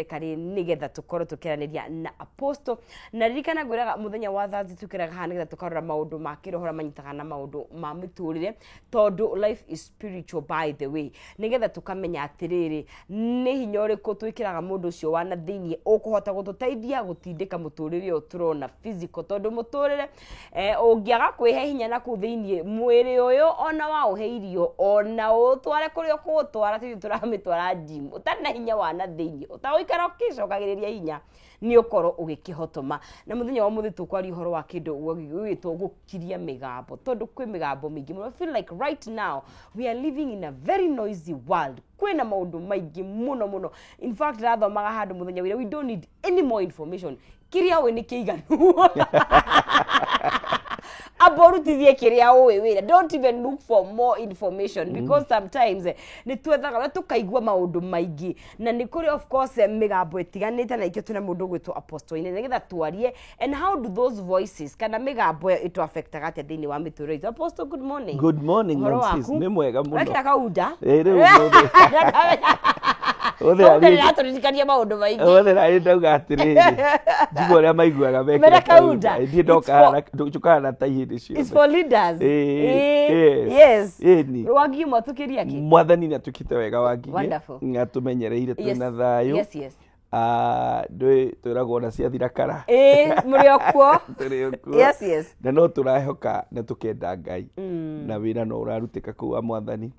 Karĩ nĩgetha tũkorwo tũkĩaranĩria na apostle. Na ririkana ngwĩraga mũthenya wa Thursday tũkĩraga haha nĩgetha tũkarora maũndũ ma kĩroho ũrĩa manyitaga na maũndũ ma mĩtũrĩre, tondũ life is spiritual, by the way, nĩgetha tũkamenya atĩrĩrĩ, nĩ hinya ũrĩkũ twĩkĩraga mũndũ ũcio wa na thĩiniĩ ũkũhota gũtũteithia gũtindĩka mũtũrĩre ũyũ tũrona physical, tondũ mũtũrĩre ũngĩaga kwĩhe hinya na kũu thĩiniĩ, mwĩrĩ ũyũ ona waũhe irio ona ũtware kũrĩa ũkũũtwara, tithuĩ tũramĩtwara gym, ũtarĩ na hinya wa na thĩiniĩ, ũtagũikara ũkĩcokagĩrĩria hinya, nĩ ũkorwo ũgĩkĩhotoma. Na mũthenya wa ũmũthĩ tũkwaria ũhoro wa kĩndũ gĩgwĩtwo gũkiria mĩgambo, tondũ kwĩ mĩgambo mĩingĩ mũno. I feel like right now we are living in a very noisy world. Kwĩna maũndũ maingĩ mũno mũno. In fact, ndathomaga handũ mũthenya wĩra, we don't need any more information, kĩrĩa ũĩ nĩ kĩiganu. Amba ũrutithie kĩrĩa ũĩ wĩra. Don't even look for more information, because sometimes nĩ twethaga na tũkaigua maũndũ maingĩ, na nĩ kũrĩ, of course, mĩgambo ĩtiganĩte, na ikĩo twĩna mũndũ ũgwĩtwo Apostle Ine nĩgetha twarie and how do those voices kana mĩgambo ĩyo ĩtũ-affectaga atĩa thĩinĩ wa mĩtũrĩre itũ. Apostle, good morning. Good morning, Ũhoro Nancy. waku? Nĩ mwega mũno. Wekĩra kaunda. Ĩ, rĩu ũmũthĩ. Ũmũthĩ Kaunda nĩratũririkania maũndũ maingĩ. Ũmũthĩ narĩ ndauga atĩrĩrĩ, njigua ũrĩa maiguaga Mena mekĩra kaunda. Niĩ ndokaga njũkaga na tai hĩndĩ It's ciothe. for leaders. Ĩ, Yes. yes. Ĩni. Wangigĩ mwatũkĩria kĩ? Mwathani nĩ atuĩkĩte wega, Wangigĩ. Wonderful. Nĩ atũmenyereire twĩna thayũ. Ah, ndũĩ twĩragwo ona ciathira kara. Ĩ, mũrĩ o kuo. Tũrĩ o kuo. Na no tũrahoka na tũkenda Ngai na wĩra no ũrarutĩka kũu wa Mwathani.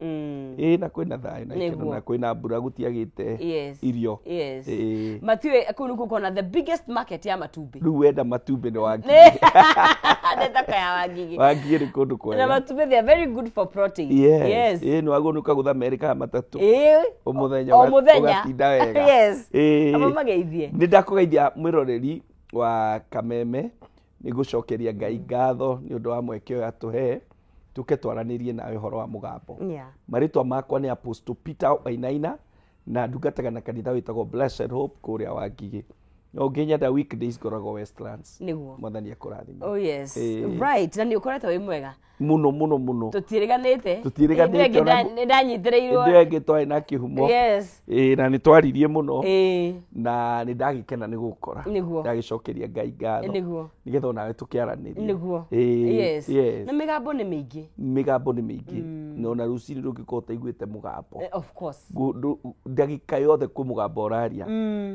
Ĩ, na kwĩna thayũ na ikeno na kwĩna mbura, gũtiagĩte irio. Ĩ. Matiũĩ kũu nĩkuo kona the biggest market ya matumbĩ. Rĩu wenda matumbĩ nĩ Wangigĩ. Nĩ thoko ya Wangigĩ. Wangigĩ nĩ kũndũ Na kwega. matumbĩ, they are very good for protein. Yes. Ĩ, nĩ wagũrwo nĩ ũkagũtha merĩ kana matatũ o mũthenya. O mũthenya. Ũgatinda wega. Ĩ. Aba mageithie. Nĩ ndakũgeithia mwĩroreri wa Kameme. Nĩ gũcokeria Ngai ngatho nĩ ũndũ wa mweke ũyũ atũhe tũke twaranĩrie nawe ũhoro wa mũgambo. Marĩtwa makwa nĩ Apostle Peter Wainaina, na ndungataga na kanitha wĩtagwo Blessed Hope kũrĩa Wangigĩ. No ũngĩnyenda weekdays ngoragwo Westlands. Mwathani akũrathime. Oh yes. Ĩ. Right, na nĩ ũkoretwo wĩ mwega. Mũno mũno mũno. Tũtiĩrĩganĩte. Tũtiĩrĩganĩte. Nĩ ndanyitĩrĩirwo. Hĩndĩ ĩyo ĩngĩ twarĩ na kĩhumo. Ĩ, na nĩ twaririe mũno na nĩ ndagĩkena nĩ gũkora. Ndagĩcokeria Ngai ngatho nĩgetha onawe tũkĩaranĩrie. Ĩ, yes. Na mĩgambo nĩ mĩingĩ. Mĩgambo nĩ mĩingĩ, na ona rũcinĩ ndũngĩkorwo ũtaiguĩte mũgambo. Of course. Ndagĩka yothe kwĩ mũgambo ũraria,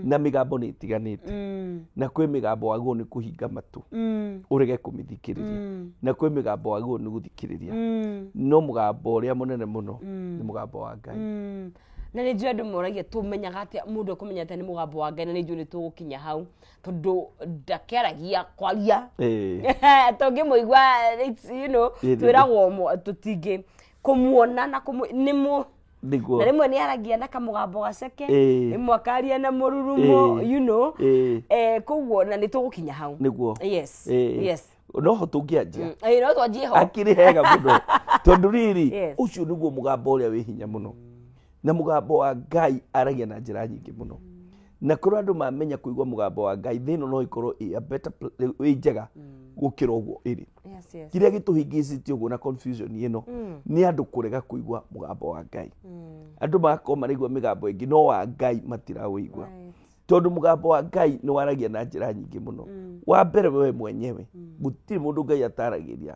na mĩgambo nĩ ĩtiganĩte, na kwĩ mĩgambo wagĩrĩirwo nĩ kũhinga matũ ũrege kũmĩthikĩrĩria, na kwĩ mĩgambo wagĩrĩirwo nĩ gũthikĩrĩria, no mũgambo ũrĩa mũnene mũno nĩ mũgambo wa Ngai. Na nĩ njũĩ andũ moragia, tũmenyaga atĩa, mũndũ ekũmenya atĩa nĩ mũgambo wa Ngai? Na nĩ njũĩ nĩ tũgũkinya hau, tondũ ndakĩaragia kwaria tũngĩmũigua it's twĩragwo tũtingĩ kũmuona na nĩ mũ na rĩmwe nĩ aragia na kamũgambo gaceke, rĩmwe akaria na mũrurumo. Koguo na nĩ tũgũkinya hau. Noho tũngĩanjia. Ĩ, no twanjie ho. Akĩrĩ hega mũno, tondũ rĩrĩ, ũcio nĩguo mũgambo ũrĩa wĩ hinya mũno, na mũgambo wa Ngai aragia na njĩra nyingĩ mũno, na korwo andũ mamenya kũigua mũgambo wa Ngai, thĩ ĩno no ĩkorwo ĩ a better ĩ njega gũkĩra ũguo ĩrĩ. Kĩrĩa gĩtũhingĩcĩtie ũguo na confusion ĩno nĩ andũ kũrega kũigua mũgambo wa Ngai. Andũ magakorwo maraigua mĩgambo ĩngĩ, no wa Ngai matiraũigua, tondũ mũgambo wa Ngai nĩ waragia na njĩra nyingĩ mũno. Wa mbere, wewe mwenyewe, gũtirĩ mũndũ Ngai ataragĩria.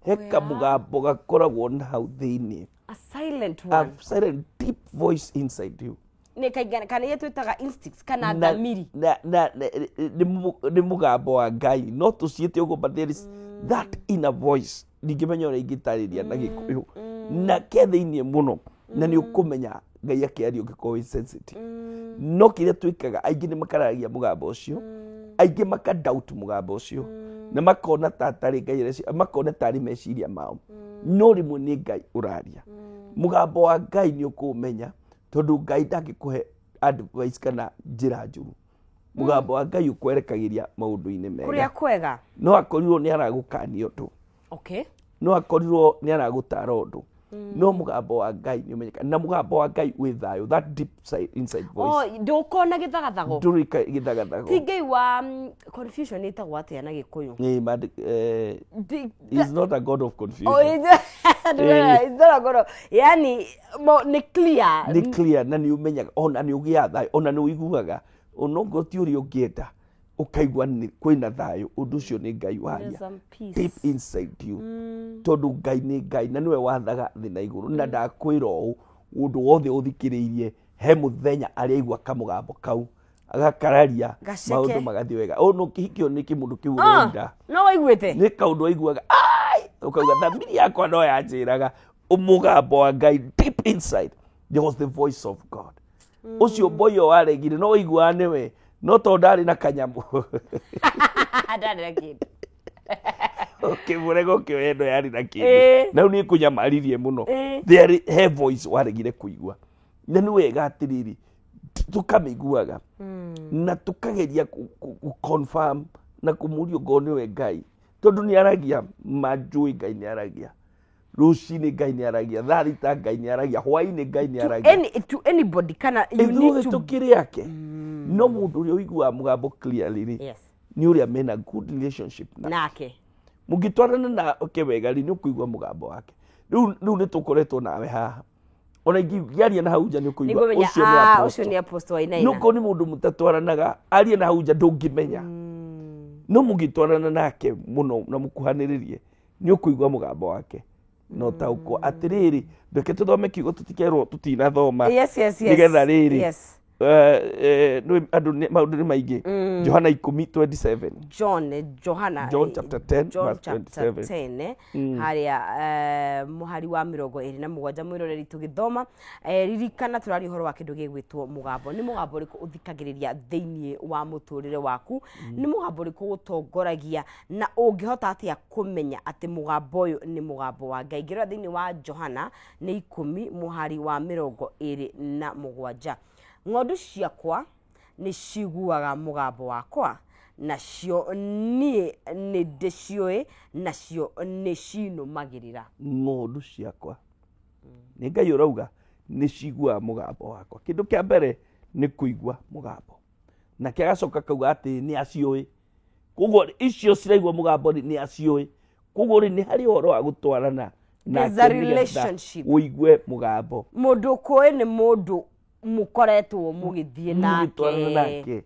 He kamũgambo gakoragwo na hau thĩinĩ. A silent A one. Silent deep voice inside you. Nĩ kaingana kana iria twĩtaga instincts kana thamiri. Na nĩ mũgambo wa Ngai, no tũciĩte ũguo, but there is that inner voice, ndingĩmenya ũrĩa ingĩtarĩria na Gĩkũyũ, na ke thĩinĩ mũno, na nĩ ũkũmenya Ngai akĩaria ũngĩkorwo wĩ sensitive. No kĩrĩa twĩkaga, aingĩ nĩ makararagia mũgambo ũcio, aingĩ makadoubt mũgambo ũcio, na makona ta atarĩ Ngai makona tarĩ meciria mao, no rĩmwe nĩ Ngai ũraria. Mũgambo wa Ngai nĩ ũkũũmenya, tondũ Ngai ndangĩkũhe advice kana njĩra njũru. Mũgambo wa Ngai ũkwerekagĩria maũndũ-inĩ kũrĩa mega. Kwega. No akorirwo nĩ aragũkania ũndũ, no akorirwo nĩ aragũtara ũndũ, no mũgambo wa Ngai nĩ ũmenyeka, na mũgambo wa Ngai wĩ thayũ, that deep side, inside voice. Oh, ndũkona gĩthagathago. Ndũrĩ gĩthagathago. Ti Ngai wa confusion ĩtagwo atĩa na Gĩkũyũ? Ĩ, he's not a God of confusion. Oh, it's not a God yani nĩ clear. Nĩ clear, na nĩ ũmenyaga, ona nĩ ũgĩaga thayũ, ona nĩ ũiguaga. Onokorwo ti ũrĩa ũngĩenda, ũkaigua kwĩna thayũ, ũndũ ũcio nĩ Ngai waria. There's some peace. Deep inside you. Tondũ Ngai nĩ Ngai na nĩwe wathaga thĩ na igũrũ, na ndakwĩra ũũ, ũndũ wothe ũthikĩrĩirie, he mũthenya arĩaigua kamũgambo kau agakararia Gaceke. maũndũ magathiĩ wega. Ona ũkĩhikio nĩ kĩmũndũ kĩu ũrenda, No waiguĩte? nĩ kaũndũ waiguaga, ai, ũkauga thamiri yakwa no yanjĩraga mũgambo wa Ngai. Deep inside there was the voice of God. Ũcio mboyo waregire no waiguaga nĩwe, no tondũ ndarĩ na kanyamũ, Ndarĩ na kĩndũ. ũkĩmũrega ũkĩoya ĩno yarĩ na kĩndũ, na rĩu nĩ ĩkũnyamaririe mũno. There he voice waregire kũigua, na nĩ wega atĩrĩrĩ tũkamĩiguaga na tũkageria confirm na kũmũria ngorwo nĩwe Ngai, tondũ nĩ aragia manjũĩ. Ngai nĩ aragia rũcinĩ, Ngai nĩ aragia thaa 6, Ngai nĩ aragia hwainĩ, Ngai nĩ To aragia. To anybody kana you Ithuothe need to tũkĩrĩ ake, no mũndũ ũrĩa ũiguaga mũgambo clearly rĩ, nĩ ũrĩa mena good relationship na nake. Mũngĩtwarana nake wega rĩ, nĩ ũkũigua mũgambo wake. Rĩu nĩ tũkoretwo nawe haha, ona ingĩaria na hau nja nĩ ũkũigua Nĩngũmenya ũcio nĩ ah, apostle. ũcio nĩ apostle Wainaina. No korwo nĩ mũndũ mũtatwaranaga, arie na hau nja ndũngĩmenya, no mũngĩtwarana nake mũno na mũkuhanĩrĩrie, nĩ ũkũigua mũgambo wake no taũkwo. Atĩrĩrĩ, reke tũthome kiugo, tũtikerwo tũtinathoma. Nĩgetha rĩrĩ, andũ maũndũ nĩ maingĩ. Johana 10:27. John, Johana. John chapter 10 John verse chapter 27. 10, harĩa mũhari wa 27. Mwĩroreri, tũgĩthoma, ririkana tũraria ũhoro wa kĩndũ gĩgwĩtwo mũgambo. Nĩ mũgambo ũrĩkũ ũthikagĩrĩria thĩinĩ wa mũtũrĩre waku? Nĩ mũgambo ũrĩkũ ũtongoragia, na ũngĩhota atĩa kũmenya atĩ mũgambo ũyũ nĩ mũgambo wa Ngai? Ngĩrora thĩinĩ wa Johana nĩ 10 mũhari wa 27, ng'ondu ciakwa nĩ ciguaga mũgambo wakwa, nacio niĩ nĩ ndĩciũĩ, nacio nĩ cinũmagĩrĩra. Ng'ondu ciakwa, nĩ Ngai ũrauga, nĩ ciguaga mũgambo wakwa. Kĩndũ kĩa mbere nĩ kũigua mũgambo, nake agacoka kauga atĩ nĩ aciũĩ. Koguo icio ciraigua mũgambo rĩ, nĩ aciũĩ. Koguo rĩ, nĩ harĩ ũhoro wa gũtwarana There's nake a nĩgetha relationship. ũigue mũgambo. Mũndũ ũkũĩ nĩ mũndũ mũkoretwo mũgĩthiĩ Mũgĩtwarana nake. Nake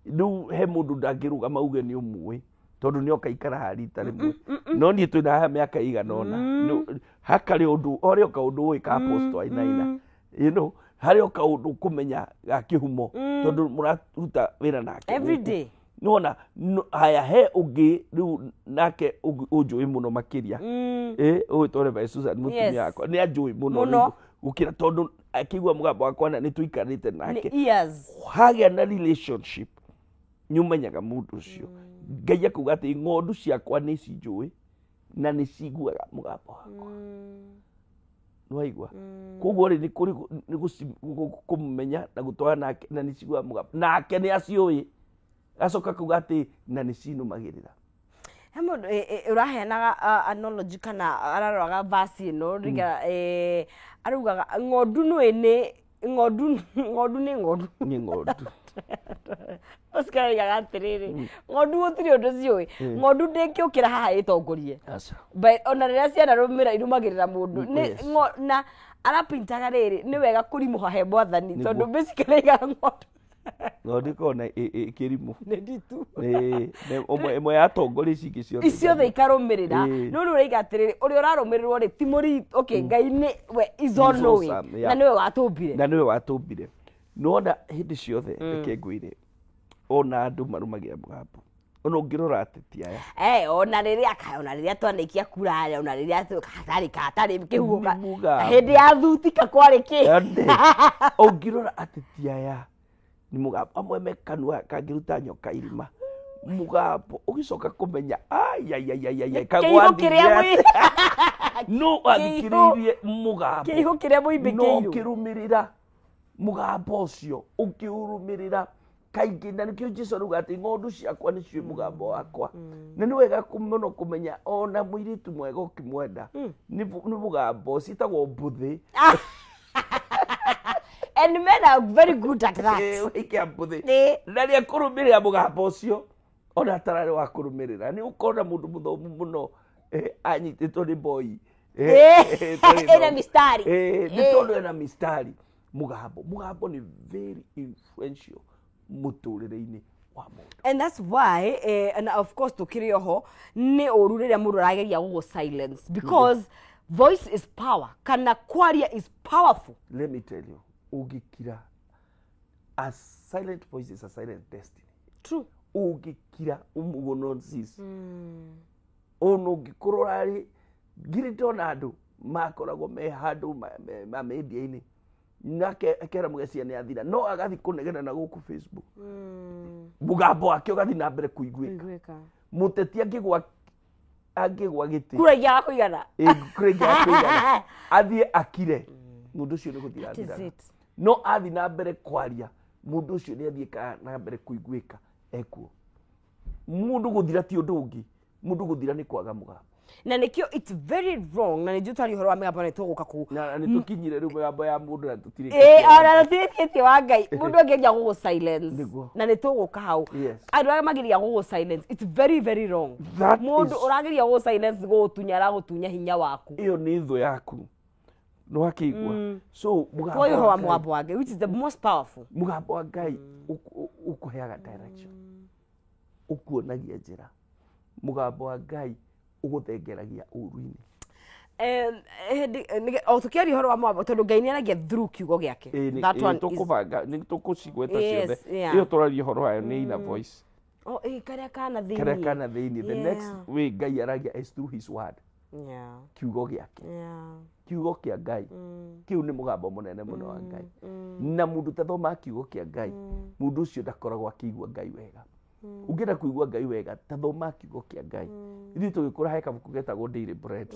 rĩu he mũndũ ndangĩrũgama auge nĩ ũmũĩ, tondũ nĩ oka ikara haha rita rĩmwe, no niĩ twĩna haha mĩaka ĩigana ũna. Hakarĩ ũndũ harĩ o kaũndũ ũĩ ka Apostle Wainaina, harĩ o kaũndũ kũmenya ga kĩhumo, tondũ mũraruta wĩra nake Every gũkũ. day. Nĩwona haya he ũngĩ rĩu nake ũnjũĩ mũno makĩria, ũgwĩtwo Reverend Susan, mũtumia wakwa, nĩ anjũĩ mũno Mũno. rĩu gũkĩra, tondũ akĩigua mũgambo wakwa na nĩ tũikarĩte nake. Nĩ years. Hagĩa na relationship, nĩ ũmenyaga mũndũ ũcio. Ngai akauga atĩ ng'ondu ciakwa nĩ cinjũĩ na nĩ ciguaga mũgambo wakwa. Nĩwaigua? Koguo rĩ, nĩ kũrĩ nĩ kũmũmenya na gũtwara nake, na nĩ ciguaga mũgambo nake, nĩ aciũĩ. Acoka kauga atĩ na nĩ cinũmagĩrĩra. He mũndũ ũraheanaga analogy kana araroraga verse ĩno riga, araugaga ng'ondu nĩũĩ nĩ ng'ondu, ng'ondu nĩ ng'ondu. Nĩ ng'ondu. Ũcikaraigaga atĩrĩrĩ, ng'ondu gũtirĩ ũndũ ciũĩ, ng'ondu ndĩngĩũkĩra haha ĩtongorie. Aca. But ona rĩrĩa ciana rũmĩra irũmagĩrĩra mũndũ nĩ Yes. na arapintaga rĩrĩ, nĩ wega kũrimũha he mwathani, Nĩguo. tondũ basically aigaga ng'ondu Ng'ondu ĩkoragwo na kĩrimũ. Nĩ nditu. Ĩmwe yatongoria ici ingĩ ciothe. Ciothe ikarũmĩrĩra. No rĩu ũraiga atĩrĩrĩ, ũrĩa ũrarũmĩrĩrwo rĩ ti mũri, okay, Ngai nĩ we is all He's knowing, awesome, yeah. na nĩwe watũmbire. Na nĩwe watũmbire. Nĩwona hĩndĩ ciothe, reke ngwĩre, ona andũ marũmagĩrĩra mũgambo, ona ũngĩrora ateti aya. Ona rĩrĩa ona rĩrĩa twanaikia kura, ona rĩrĩa hatarĩ hatarĩ kĩhuhũka. Nĩ mũgambo. Hĩndĩ ya thutika kwarĩ kĩ? Ande, ũngĩrora ateti aya nĩ mũgambo, amwe me kanua kangĩruta nyoka irima, mũgambo ũgĩcoka kũmenya aiaiaiaiai. Kĩihũ kĩrĩa No athikĩrĩirie mũgambo. Kĩihũ kĩrĩa No mũimbĩkĩirwo. ũkĩrũmĩrĩra mũgambo ũcio, ũkĩũrũmĩrĩra kaingĩ, na nĩkĩo Jesu arauga atĩ ng'ondu ciakwa nĩ ciũĩ mũgambo wakwa. Na nĩ wega mũno kũmenya ona mũirĩtu mwega ũkĩmwenda nĩ mũgambo, ciĩtagwo mbũthĩ. And men are very good at that. Waikia mbũthĩ Ĩ. na rĩa kũrũmĩrĩra mũgambo ũcio, ona atararĩ wa kũrũmĩrĩra. Nĩ ũkona mũndũ mũthomu mũno, anyitĩtwo nĩ mboi. Ĩna mistari. Nĩ tondũ ena mistari. Mũgambo nĩ very influential. Mũtũrĩre-inĩ wa mũndũ. And that's why and of course tukiri oho nĩ ũru rĩrĩa mũndũ arageria gũgũ silence, because voice is power, kana kwaria is powerful. Let me tell you, ũngĩkira, a silent voice is a silent destiny. True. Ũngĩkira ũmũgonosis ona ũngĩkorwo ũrarĩ ngiri, ndona andũ makoragwo me handũ ma media-inĩ, nake akera mũgecia nĩ athira, no agathiĩ kũnegena na gũkũ Facebook, mũgambo wake ũgathiĩ na mbere kũiguĩka. Kuiguĩka. Mũteti angĩgwa gĩtĩ, Kura ingĩaga kũigana. Kura ingĩaga kũigana, athiĩ akire, mũndũ ũcio nĩ gũthira That is athiraga. it. No athiĩ na mbere kwaria, mũndũ ũcio nĩ athiĩ na mbere kũiguĩka ekuo. Mũndũ gũthira ti ũndũ ũngĩ, mũndũ gũthira nĩ kwaga mũgambo. Na nĩkĩo it's very wrong, na nĩnjũĩ twaria ũhoro wa mĩgambo na nĩtũgũka kũu. Na nĩ tũkinyire rĩu mĩgambo ya mũndũ na tũtirĩ. Ĩĩ, ona tũtirĩkĩtie wa Ngai. Mũndũ angĩgeria gũgũ silence, Nĩguo. na nĩtũgũka hau, andũ arĩa mageria gũgũ silence, it's very very wrong. That Mũndũ ũrageria gũgũ silence, gũgũtunya aragũtunya hinya waku. Ĩyo nĩ thũ yaku, nĩ wakĩigua? So mũgambo Twoĩ ũhoro wa wa Ngai, mũgambo wa Ngai, which is the most powerful. Mũgambo wa Ngai ũkũheaga direction, ũkuonagia njĩra. Mũgambo wa Ngai ũgũthengeragia ũru-inĩ. Hĩndĩ o tũkĩaria ũhoro wa mũgambo, tondũ Ngai nĩaragia through kiugo gĩake. That one is Tũkũbanga, nĩ tũkũcigweta ciothe. Ĩyo tũraria ũhoro wayo nĩ inner voice. Oh, karĩa kana thĩinĩ. Karĩa kana thĩinĩ. The next way Ngai aragia is through his word, kiugo gĩake. Kiugo kĩa Ngai kĩu nĩ mũgambo mũnene mũno wa Ngai, na mũndũ tathomaga kiugo kĩa Ngai, mũndũ ũcio ndakoragwo akĩigua Ngai wega. Ũngĩenda kũigua Ngai wega, tathoma kiugo kĩa Ngai. Ithuĩ tũgĩkũra he kabuku getagwo Daily Bread,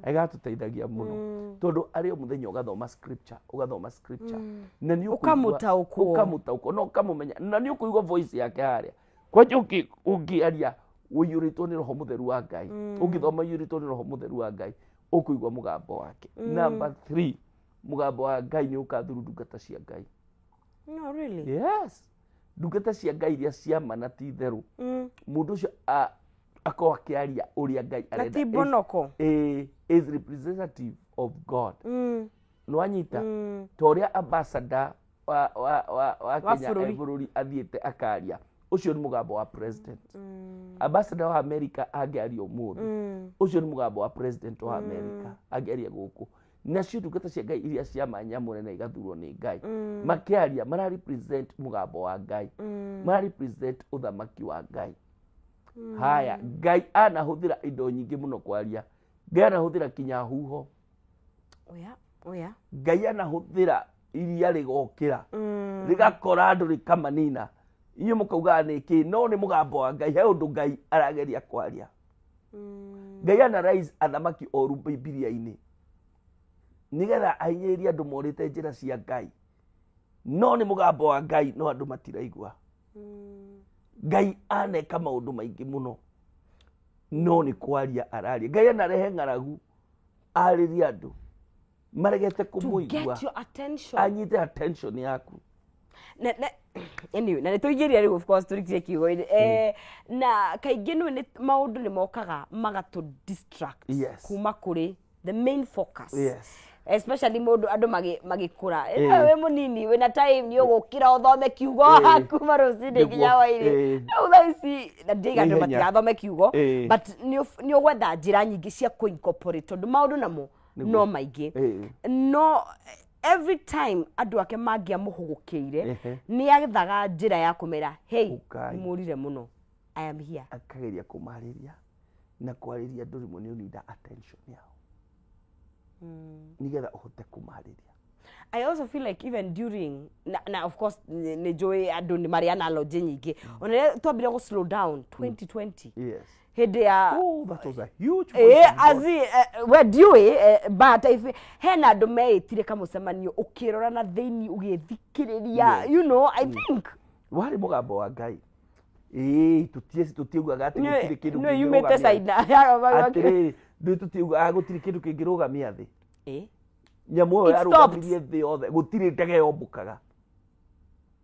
gatũteithagia mũno, tondũ arĩ o mũthenya ũgathoma scripture, ũgathoma scripture, na nĩ ũkũigua- Ũkamũtaũkwo. Ũkamũtaũkwo na ũkamũmenya, na nĩ ũkũigua voice yake harĩa kwanja ũngĩaria ũiyũrĩtwo nĩ Roho Mũtheru wa Ngai, ũngĩthoma ũiyũrĩtwo nĩ Roho Mũtheru wa Ngai, ũkũigua mũgambo wake. Number three, mũgambo wa Ngai nĩ ũkathuru ndungata cia Ngai. No, really? Yes, ndungata cia Ngai iria ciama na ti itherũ, mũndũ ũcio akorwo akĩaria ũrĩa Ngai Na arenda. ti mbonoko. Is representative of God. Nĩwanyita? Ta ũrĩa ambassador wa Kenya bũrũri. e bũrũri athiĩte akaria, ũcio nĩ mũgambo wa president. Ambassador wa America angĩaria ũmũthĩ, ũcio nĩ mũgambo wa president wa America angĩaria gũkũ. Nacio ndungata cia Ngai iria ciama nyamũre na igathurwo nĩ Ngai, makĩaria mara represent mũgambo wa Ngai, mara represent ũthamaki wa Ngai. Haya, Ngai anahũthĩra indo nyingĩ mũno kwaria. Ngai anahũthĩra kinya huho. Oya, oya. Ngai anahũthĩra iria rĩgokĩra, rĩgakora andũ, rĩkamanina. Inyuĩ mũkaugaga nĩ kĩ? No nĩ mũgambo wa Ngai. He ũndũ Ngai arageria kwaria. Ngai ana-raise athamaki oru Bibilia-inĩ nĩgetha ahinyĩrĩrie andũ morĩte njĩra cia Ngai, no nĩ mũgambo wa Ngai, no andũ matiraigua. Ngai aneka maũndũ maingĩ mũno, no nĩ kwaria araria. Ngai anarehe ng'aragu arĩrie andũ maregete To kũmũigua, get your attention. Anyite attention yaku. Na anyway, na nĩ tũingĩrire rĩu, of course tũrikie kiugo-inĩ, na kaingĩ nĩ maũndũ nĩ mokaga magatũ distract kuma kũrĩ the main focus, especially mũndũ andũ magĩkũra. Wĩ mũnini, wĩna time, nĩ ũgũkĩra ũthome kiugo kuma rũcinĩ nginya hwainĩ. Rĩu thaa ici na ndiaiga andũ Nĩ ihenya. matigathome kiugo, but nĩ ũgwetha njĩra nyingĩ cia kũ-incorporate, tondũ maũndũ namo no maingĩ. No every time andũ ake mangĩamũhũgũkĩire, nĩ ethaga njĩra ya kũmera, "Hey, Ũkai. mũrire mũno, I am here." Akageria kũmarĩria, na kwarĩria andũ rĩmwe nĩ ũninda attention yao nĩgetha ũhote kũmarĩria. I also feel like even during na of course nĩ njũĩ andũ nĩ marĩ analogy nyingĩ, ona rĩrĩa twambire gũ slow down 2020, hĩndĩ ya Oh, that was a huge voice of God. Azi we ndiũĩ, but if hena andũ meĩtire kamũcemanio, ũkĩrora na thĩinĩ ũgĩthikĩrĩria, I think Warĩ mũgambo wa Ngai. Ĩĩ, tũtiaugaga atĩ gũtirĩ kĩndũ nĩ yumĩte kĩngĩrũgamia thĩ. China. Atĩrĩrĩ, ndũĩ tũtiaugaga gũtirĩ kĩndũ kĩngĩrũgamia thĩ? Nyamũ ĩyo It yarũgamirie thĩ yothe. Gũtirĩ ndege yombũkaga,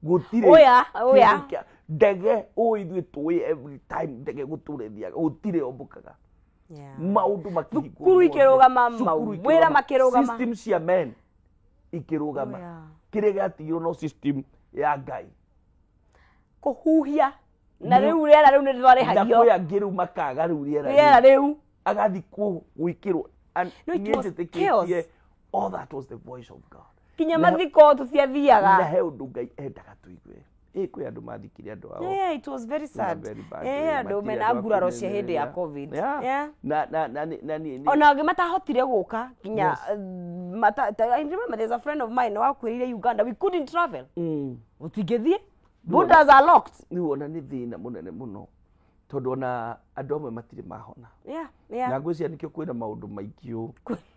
gũtirĩ Oya, oya. kĩndũ ndege ũũ ithuĩ tũĩ every time ndege gũtũra ĩthiaga, gũtirĩ yombũkaga. Maũndũ makĩhingwo Thukuru mothe. ikĩrũgama, Cukuru mawĩra ikĩrũgama, makĩrũgama. System cia men ikĩrũgama. Oya. Kĩrĩa gĩatigirwo no system ya Ngai. Kũhuhia na rĩu rĩera rĩu nĩ Na twarĩhagio. kwĩ angĩ rĩu makaga rĩu rĩera Rĩera rĩu. Agathi gwĩkĩrwo. And No, it niĩ was njĩtĩkĩtie chaos. all that was the voice of God. Kinya mathiko tũtiathiaga. Na he ũndũ Ngai endaga tũigue. Ĩ kwĩ andũ mathikire andũ ao. Yeah, it was very In a sad. very bad Eh, way. andũ Matirĩ mena andũ a nguraro cia hĩndĩ ya kũmenereria. COVID. Yeah. Yeah. Na Ona angĩ matahotire gũka nginya Yes. I remember there's a friend of mine wakuĩrĩire Uganda. We couldn't travel. Gũtingĩthiĩ. Borders are locked. Rĩu ona nĩ thĩna mũnene mũno tondũ ona andũ amwe matirĩ mahona. Na ngwĩciria nĩkĩo kwĩna maũndũ maingĩ ũũ,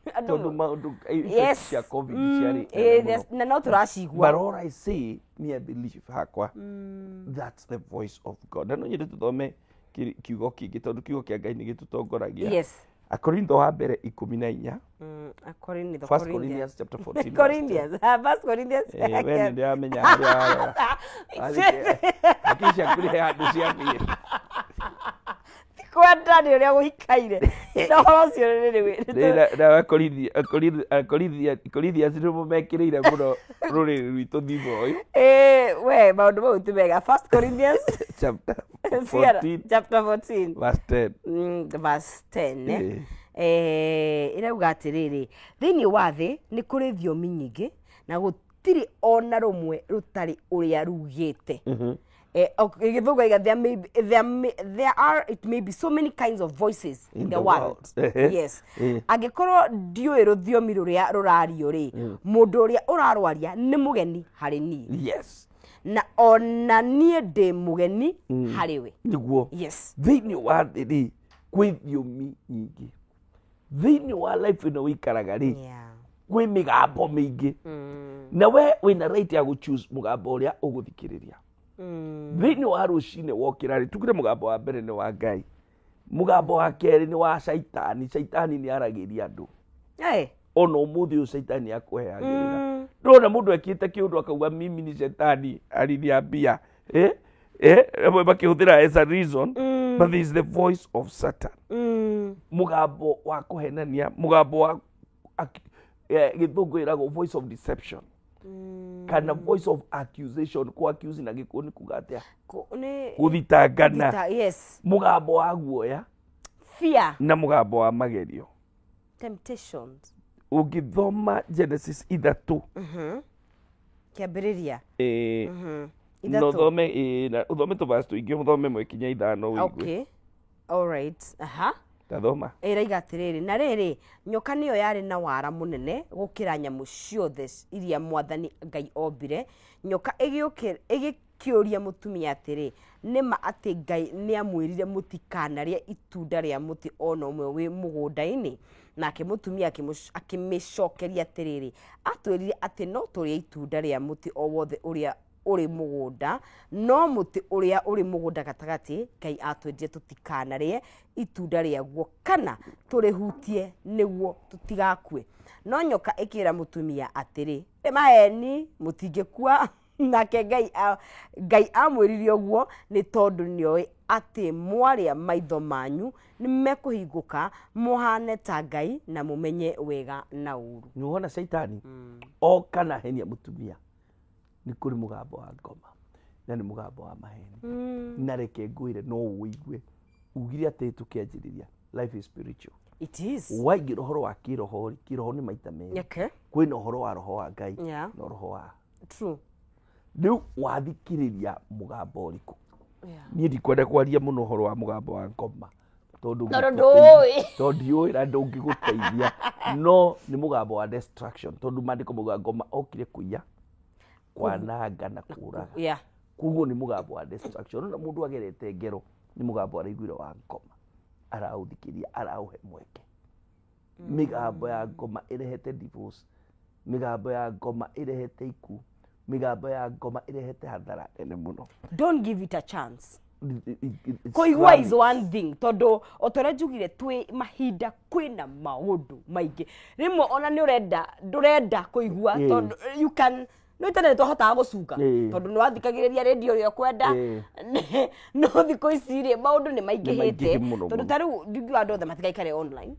Andũ- tondũ maũndũ effects cia COVID ciarĩ nene mũno. Na no tũracigua. But all I say, me, I believe hakwa, that's the voice of God. Na no nyende tũthome kiugo kĩngĩ tondũ kiugo kĩa Ngai nĩ gĩtũtongoragia. Yes. Akorintho wa mbere 14. According to the First Corinthians. Corinthians chapter 14 verse 10. Corinthians. First Corinthians. Eh, we nĩ ndĩramenya harĩa warora. Hakiri ciaku nĩ handũ ciathiĩ. Kwenda nĩ ũrĩa gũikaire na ũhoro ũcio nĩ Na Corinthians nĩmo mekĩrĩire mũno rũrĩrĩ rwitũ thimo ũyũ. Eh, we maũndũ mau ti mega. First Corinthians Chapter Ciara, 14 chapter 14 verse 10. Verse 10, eh? Eh. Eh, ĩrauga atĩrĩrĩ, thĩinĩ wa thĩ nĩ kũrĩ thiomi nyingĩ na gũtirĩ ona rũmwe rũtarĩ ũrĩa rugĩte. Eh, okay, gĩthũngũ gĩga there are, it may be, so many kinds of voices in In the the world. world. Ehe. Yes. Eh. Angĩkorwo ndiũĩ rũthiomi rũrĩa rũrario rĩ, mũndũ ũrĩa ũrarwaria nĩ mũgeni harĩ niĩ, na ona niĩ ndĩ mũgeni harĩ we. Nĩguo. Yes. Thĩinĩ wa thĩ rĩ, kwĩ thiomi nyingĩ. Thĩinĩ wa life ĩno wĩikaraga rĩ, kwĩ mĩgambo mĩingĩ, na we wĩna right ya gũ-choose mũgambo ũrĩa ũgũthikĩrĩria. Thĩinĩ wa rũcinĩ wokĩra rĩ, tugire mũgambo wa mbere nĩ wa Ngai, mũgambo wa kerĩ nĩ wa caitani. Caitani nĩ aragĩria andũ. Hey. Ona ũmũthĩ ũyũ caitani akũheagĩrĩra. Ndũrona mũndũ ekĩte kĩũndũ akauga, "Mimi ni shetani aliniambia," eh? Eh, amwe makĩhũthĩra as a reason, but this is the voice of Satan. Mũgambo wa kũhenania, mũgambo wa gĩthũngũ ĩragwo voice of deception kana voice of accusation. Kũ accuse na gĩkũyũ nĩ kuga atĩa? Nĩ Gũthitangana. Yes. Mũgambo wa guoya Fear. Na mũgambo wa magerio. Temptations. Ũngĩthoma Genesis 3. Kĩambĩrĩria. Na 3. ũthome na ũthome tũverse tũingĩ, ũthome 1 nginya 5 ũigue. Okay, all right, aha. Tathoma. Ĩraiga atĩrĩrĩ, na rĩrĩ, nyoka nĩyo yarĩ na wara mũnene gũkĩra nyamũ ciothe iria Mwathani Ngai ombire. Nyoka ĩgĩkĩũria mũtumia atĩrĩ, "Nĩ ma atĩ Ngai nĩ amwĩrire mũtikanarĩe itunda rĩa mũtĩ ona ũmwe wĩ mũgũnda-inĩ?" Nake mũtumia akĩmĩcokeria atĩrĩrĩ, "Atwĩrire atĩ no tũrĩe itunda rĩa mũtĩ o wothe ũrĩa ũrĩ mũgũnda, no mũtĩ ũrĩa ũrĩ mũgũnda gatagatĩ, Ngai atwĩrire tũtikanarĩe itunda rĩaguo kana tũrĩhutie nĩguo tũtigakue." No nyoka ĩkĩra mũtumia atĩrĩ, "Nĩ maheni, mũtingĩkua. Nake Ngai amwĩrire ũguo nĩ tondũ nĩoĩ atĩ mwarĩa maitho manyu nĩ mekũhingũka mũhane ta Ngai na mũmenye wega na ũũru." Nĩwona caitani oka na henia mũtumia, nĩ kũrĩ mũgambo wa ngoma na nĩ mũgambo wa maheni. Na reke ngwĩre, no ũigue ugire atĩ tũkĩanjĩrĩria, life is spiritual. It is. Waingĩra ũhoro wa kĩroho rĩ, kĩroho nĩ maita merĩ. Kwĩna ũhoro wa roho wa Ngai na roho wa Rĩu wathikĩrĩria mũgambo ũrĩkũ? Niĩ ndikwenda kwaria mũno ũhoro wa mũgambo wa ngoma tondũ Tondũ ndũĩ. Tondũ ndiũĩ na ndũngĩgũteithia, no nĩ mũgambo wa destruction, tondũ maandĩko maugaga ngoma okire kũiya, kwananga na kũraga. Koguo nĩ mũgambo wa destruction. Ona mũndũ agerete ngero, nĩ mũgambo araiguire wa ngoma, araũthikĩria, araũhe mweke. Mĩgambo ya ngoma ĩrehete divorce, mĩgambo ya ngoma ĩrehete ikuũ, mĩgambo ya ngoma ĩrehete hathara nene mũno. Don't give it a chance. It's Kũigua is slamming. one thing, tondũ o ta ũrĩa njugire, twĩ mahinda kwĩna maũndũ maingĩ, rĩmwe ona nĩ ũrenda ndũrenda kũigua, tondũ you can no tene nĩ twahotaga gũcunga tondũ nĩ wathikagĩrĩria rĩndio ũrĩa ũkwenda. No thikũ ici rĩ, maũndũ nĩ maingĩhĩte Maingĩhĩ mũno, tondũ mũno. ta rĩu ndingiuga andũ othe matigaikare online.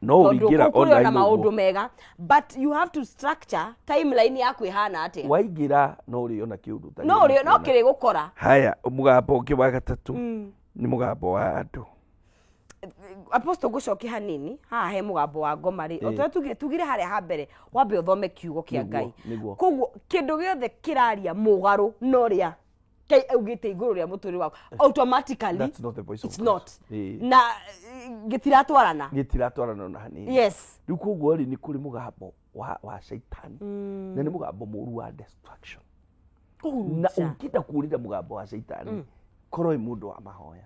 No Tondũ ũrĩingĩra kũu kũrĩ ona online maũndũ ũguo. Mega, but you have to structure timeline yaku ĩhana atĩa. Waingĩra no ũrĩona kĩũndũ ũtarĩ No ũrĩ no ũrĩkuona. kĩrĩ gũkora. Haya, mũgambo ũngĩ wa gatatũ nĩ mũgambo wa andũ. Apostle, ngũcokia hanini haha he mũgambo wa ngoma rĩ, o tũrĩa tugire harĩa ha mbere, wambe ũthome kiugo kĩa Ngai. Koguo kĩndũ gĩothe kĩraria mũgarũ na ũrĩa Ngai augĩte igũrũ rĩa mũtũrĩre waku, automatically That's not the voice of it's God. not. Na gĩtiratwarana. Gĩtiratwarana ona hanini. Rĩu koguo rĩ, nĩ kũrĩ mũgambo wa caitani, na nĩ mũgambo mũru wa destruction, na Kũhurunja. ũngĩenda kũũrĩra mũgambo wa caitani, korwo wĩ mũndũ wa mahoya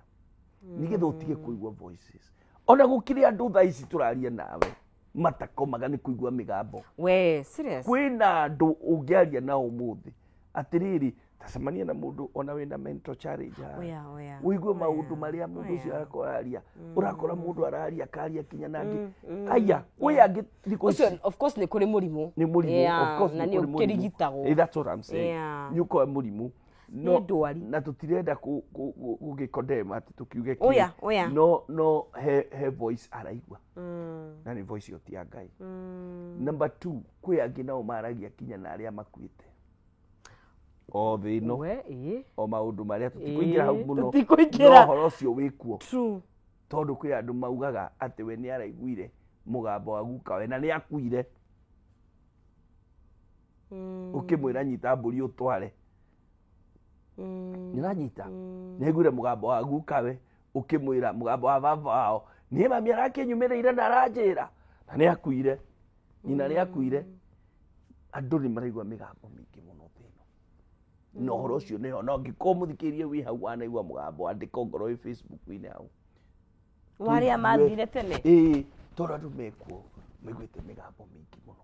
nĩgetha ũtige kũigua voices. Ona gũkĩrĩ andũ thaa ici tũraria nawe matakomaga nĩ kũigua mĩgambo. We serious? Kwĩna andũ ũngĩaria nao ũmũthĩ atĩrĩrĩ, tacemania na mũndũ ona wĩna mental challenge haha. Oya, oya. Ũigue maũndũ marĩa mũndũ ũcio arakorwo araria, ũrakora mũndũ araria akaria kinya nangĩ aya kwĩ angĩ thikũ ici. Ũcio of course nĩ kũrĩ mũrimũ. Nĩ mũrimũ. Of course na nĩ nĩ kũrĩ mũrimũ. ũkĩrigitagwo. That's what I'm saying. Nĩ ũkorwo mũrimũ. Nĩ ndwari. Na tũtirenda gũgĩkondem atĩ tũkiuge kĩ. Oya, oya. No he voice araigua, na nĩ voice ĩyo ti ya Ngai. Number two, kwĩ angĩ nao maragia kinya na arĩa makuĩte o thĩ ĩno. We, ĩĩ. O maũndũ marĩa tũtikũingĩra hau mũno. Tũtikũingĩra. No ũhoro ũcio wĩkuo. True. Tondũ kwĩ andũ maugaga atĩ we nĩ araiguire mũgambo wa guka we na nĩ akuire, ũkĩmwĩra nyita mbũri ũtware, nĩranyita, nĩaiguire mũgambo wa guka we ũkĩmwĩra mũgambo wa baba wao, niĩ mami arakĩnyumĩrĩire na aranjĩra, na nĩ akuire, nyina nĩ akuire. Andũ nĩ maraigua mĩgambo mĩingĩ mũno thĩ ĩno, na ũhoro ũcio nĩho no angĩkorwo mũthikĩrie wĩ hau wanaigua mũgambo, andĩka ongorwo wĩ Facebook-inĩ hau. Warĩa mathire tene. Ĩĩ, tondũ andũ mekuo maiguĩte mĩgambo mĩingĩ mũno,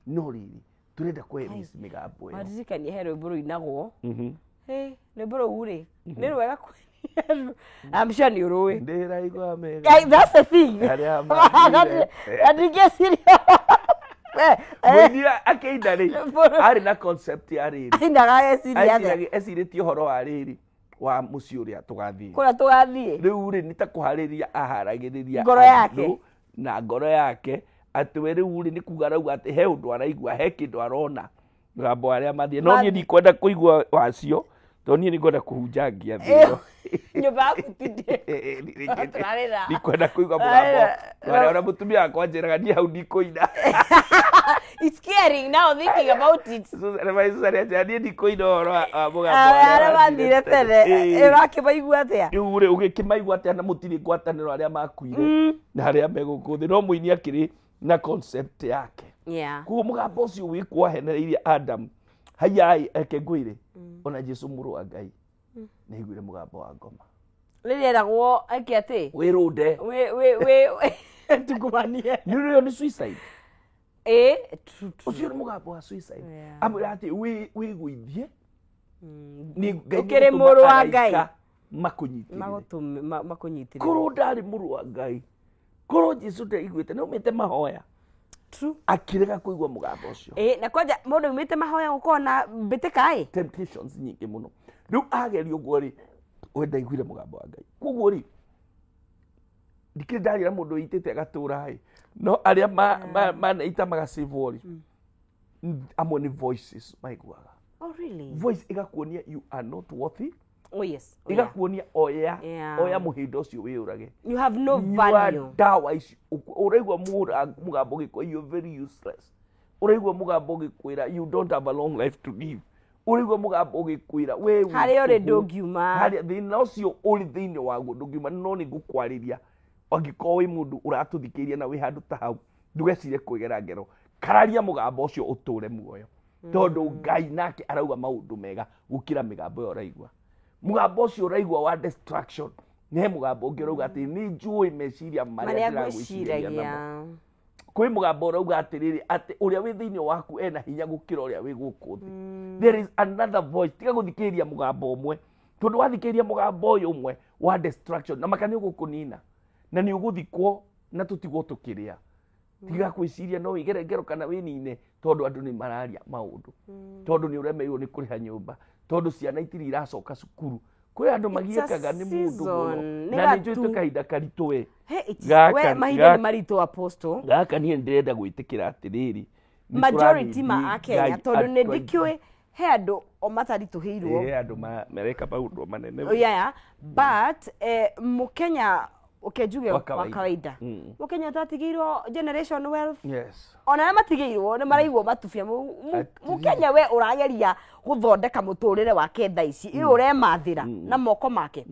no rĩrĩ tũrenda kweheria mĩgambo ĩyo. Maririkanie he rwĩmbo rũinagwo. Hey, rwĩmbo rũu rĩ nĩ rwega kwĩ, I'm sure nĩ ũrũĩ. Ndĩraigua mĩgambo. Guys, that's the thing. Arĩa mathire. Ndingĩciria. Mũini akĩina rĩ, arĩ na concept ya rĩrĩ. Ainaga eciria atĩa? Ecirĩtie ũhoro wa rĩrĩ wa mũciĩ ũrĩa tũgathiĩ. Kũrĩa tũgathiĩ. Rĩu rĩ, nĩ ta kũharĩria aharagĩrĩria Ngoro yake. andũ na ngoro yake atĩ we rĩu rĩ, nĩ kuga arauga atĩ he ũndũ araigua, he kĩndũ arona, mũgambo wa arĩa mathiĩ. No niĩ ndikwenda kũigua wacio, tondũ niĩ nĩngwenda kũhunjangia thĩ ĩno. Nyũmba yaku ti ndĩ. Tũrarĩra. Ndikwenda kũigua mũgambo Tũrarĩra. warĩa, ona mũtumia wakwa anjĩraga niĩ hau ndikũina. It's scaring now thinking about it. Susan anjĩra niĩ ndikũina ũhoro wa mũgambo wa Arĩa mathire tene. Ũrakĩmaigua atĩa? Rĩu rĩ, ũgĩkĩmaigua atĩa na mũtirĩ ngwatanĩro arĩa makuire na arĩa me gũkũ thĩ? No mũini akĩrĩ na concept yake. Koguo mũgambo ũcio wĩkuo wahenereirie Adam hayai, eke ngwĩre, ona Jesu mũrũ wa Ngai nĩ aiguire mũgambo wa ngoma. Rĩrĩa eragwo eke atĩ wĩrũnde. Wĩ wĩ tungumanie. Nĩ ũrĩo nĩ suicide. Ĩ, true, true. Ũcio nĩ mũgambo wa suicide. Amwĩra atĩ wĩgũithie nĩ Ngai Ũkĩrĩ nĩgũtũma mũrũ wa araika Ngai. makũnyitĩrĩre. Makũnyitĩrĩre. Korwo ndarĩ mũrũ wa Ngai, korwo Jesu ndaiguĩte nĩ aumĩte mahoya, akĩrega kũigua mũgambo ũcio. Ĩ, na kwanja mũndũ aumĩte mahoya gũkorwo na mbĩtĩka ĩ. Temptations nyingĩ mũno. Rĩu agerio ũguo rĩ, we ndaiguire mũgambo wa Ngai. Koguo rĩ, ndikĩrĩ ndaria na mũndũ wĩitĩte agatũra ĩ, no arĩa manaita magacĩvwo rĩ, amwe nĩ voices maiguaga. Oh really? Voice ĩgakuonia you are not worthy. Oh yes. Oh, yeah. Ĩgakuonia oya, oya mũhĩndo ũcio wĩyũrage. You have no Nyua value. ndawa ici. Ũraigua mũgambo ũgĩkwĩra you're very useless, ũraigua mũgambo ũgĩkwĩra you don't have a long life to live, ũraigua mũgambo ũgĩkwĩra we wĩ Harĩa ũrĩ tũhũ. ndũngiuma. Harĩa thĩna ũcio ũrĩ thĩinĩ waguo ndũngiuma. No nĩ ngũkwarĩria, angĩkorwo wĩ mũndũ ũratũthikĩrĩria na wĩ handũ ta hau, ndũgecirie kwĩgera ngero, kararia mũgambo ũcio ũtũre muoyo, tondũ Ngai nake arauga maũndũ mega gũkĩra mĩgambo ĩyo ũraigua. Mũgambo ũcio ũraigua wa destruction, nĩ he mũgambo ũngĩ ũrauga atĩ nĩ njũĩ meciria marĩa marĩa ndĩragwĩcirĩria namo. ngwĩciragia. Kwĩ mũgambo ũrauga atĩrĩrĩ, atĩ ũrĩa wĩ thĩinĩ waku ena hinya gũkĩra ũrĩa wĩ gũkũ thĩ. There is another voice. Tiga gũthikĩrĩria mũgambo ũmwe, tondũ wathikĩrĩria mũgambo ũyũ ũmwe wa destruction na maka nĩ ũgũkũnina na nĩ ũgũthikwo na tũtigwo tũkĩrĩa. Tiga kwĩciria no wĩgere ngero kana wĩnine tondũ andũ nĩ mararia maũndũ, tondũ nĩ ũremeirwo nĩ kũrĩha nyũmba, tondũ ciana itirĩ iracoka cukuru. Kwĩ andũ magiĩkaga nĩ mũndũ mũno. Season. Na nĩ njũĩ kahinda karitũ we. Hey, it is, Gaka- we mahinda nĩ maritũ, apostle. Gaka niĩ ndĩrenda gwĩtĩkĩra atĩrĩrĩ, nĩ Majority ma tũragĩthiĩ akenya Ngai tondũ nĩ ndikĩũĩ he andũ o mataritũhĩirwo. Ĩ, andũ mareka maũndũ manene we. Yeah, but mũkenya ũkenjuge Wa wa kawaida. kawaida, mũkenya ũtatigĩirwo generation wealth, Yes. ona arĩa matigĩirwo nĩ maraigwo matubia. Mũkenya we ũrageria gũthondeka mũtũrĩre wake thaa ici ĩ ũremathĩra na moko make,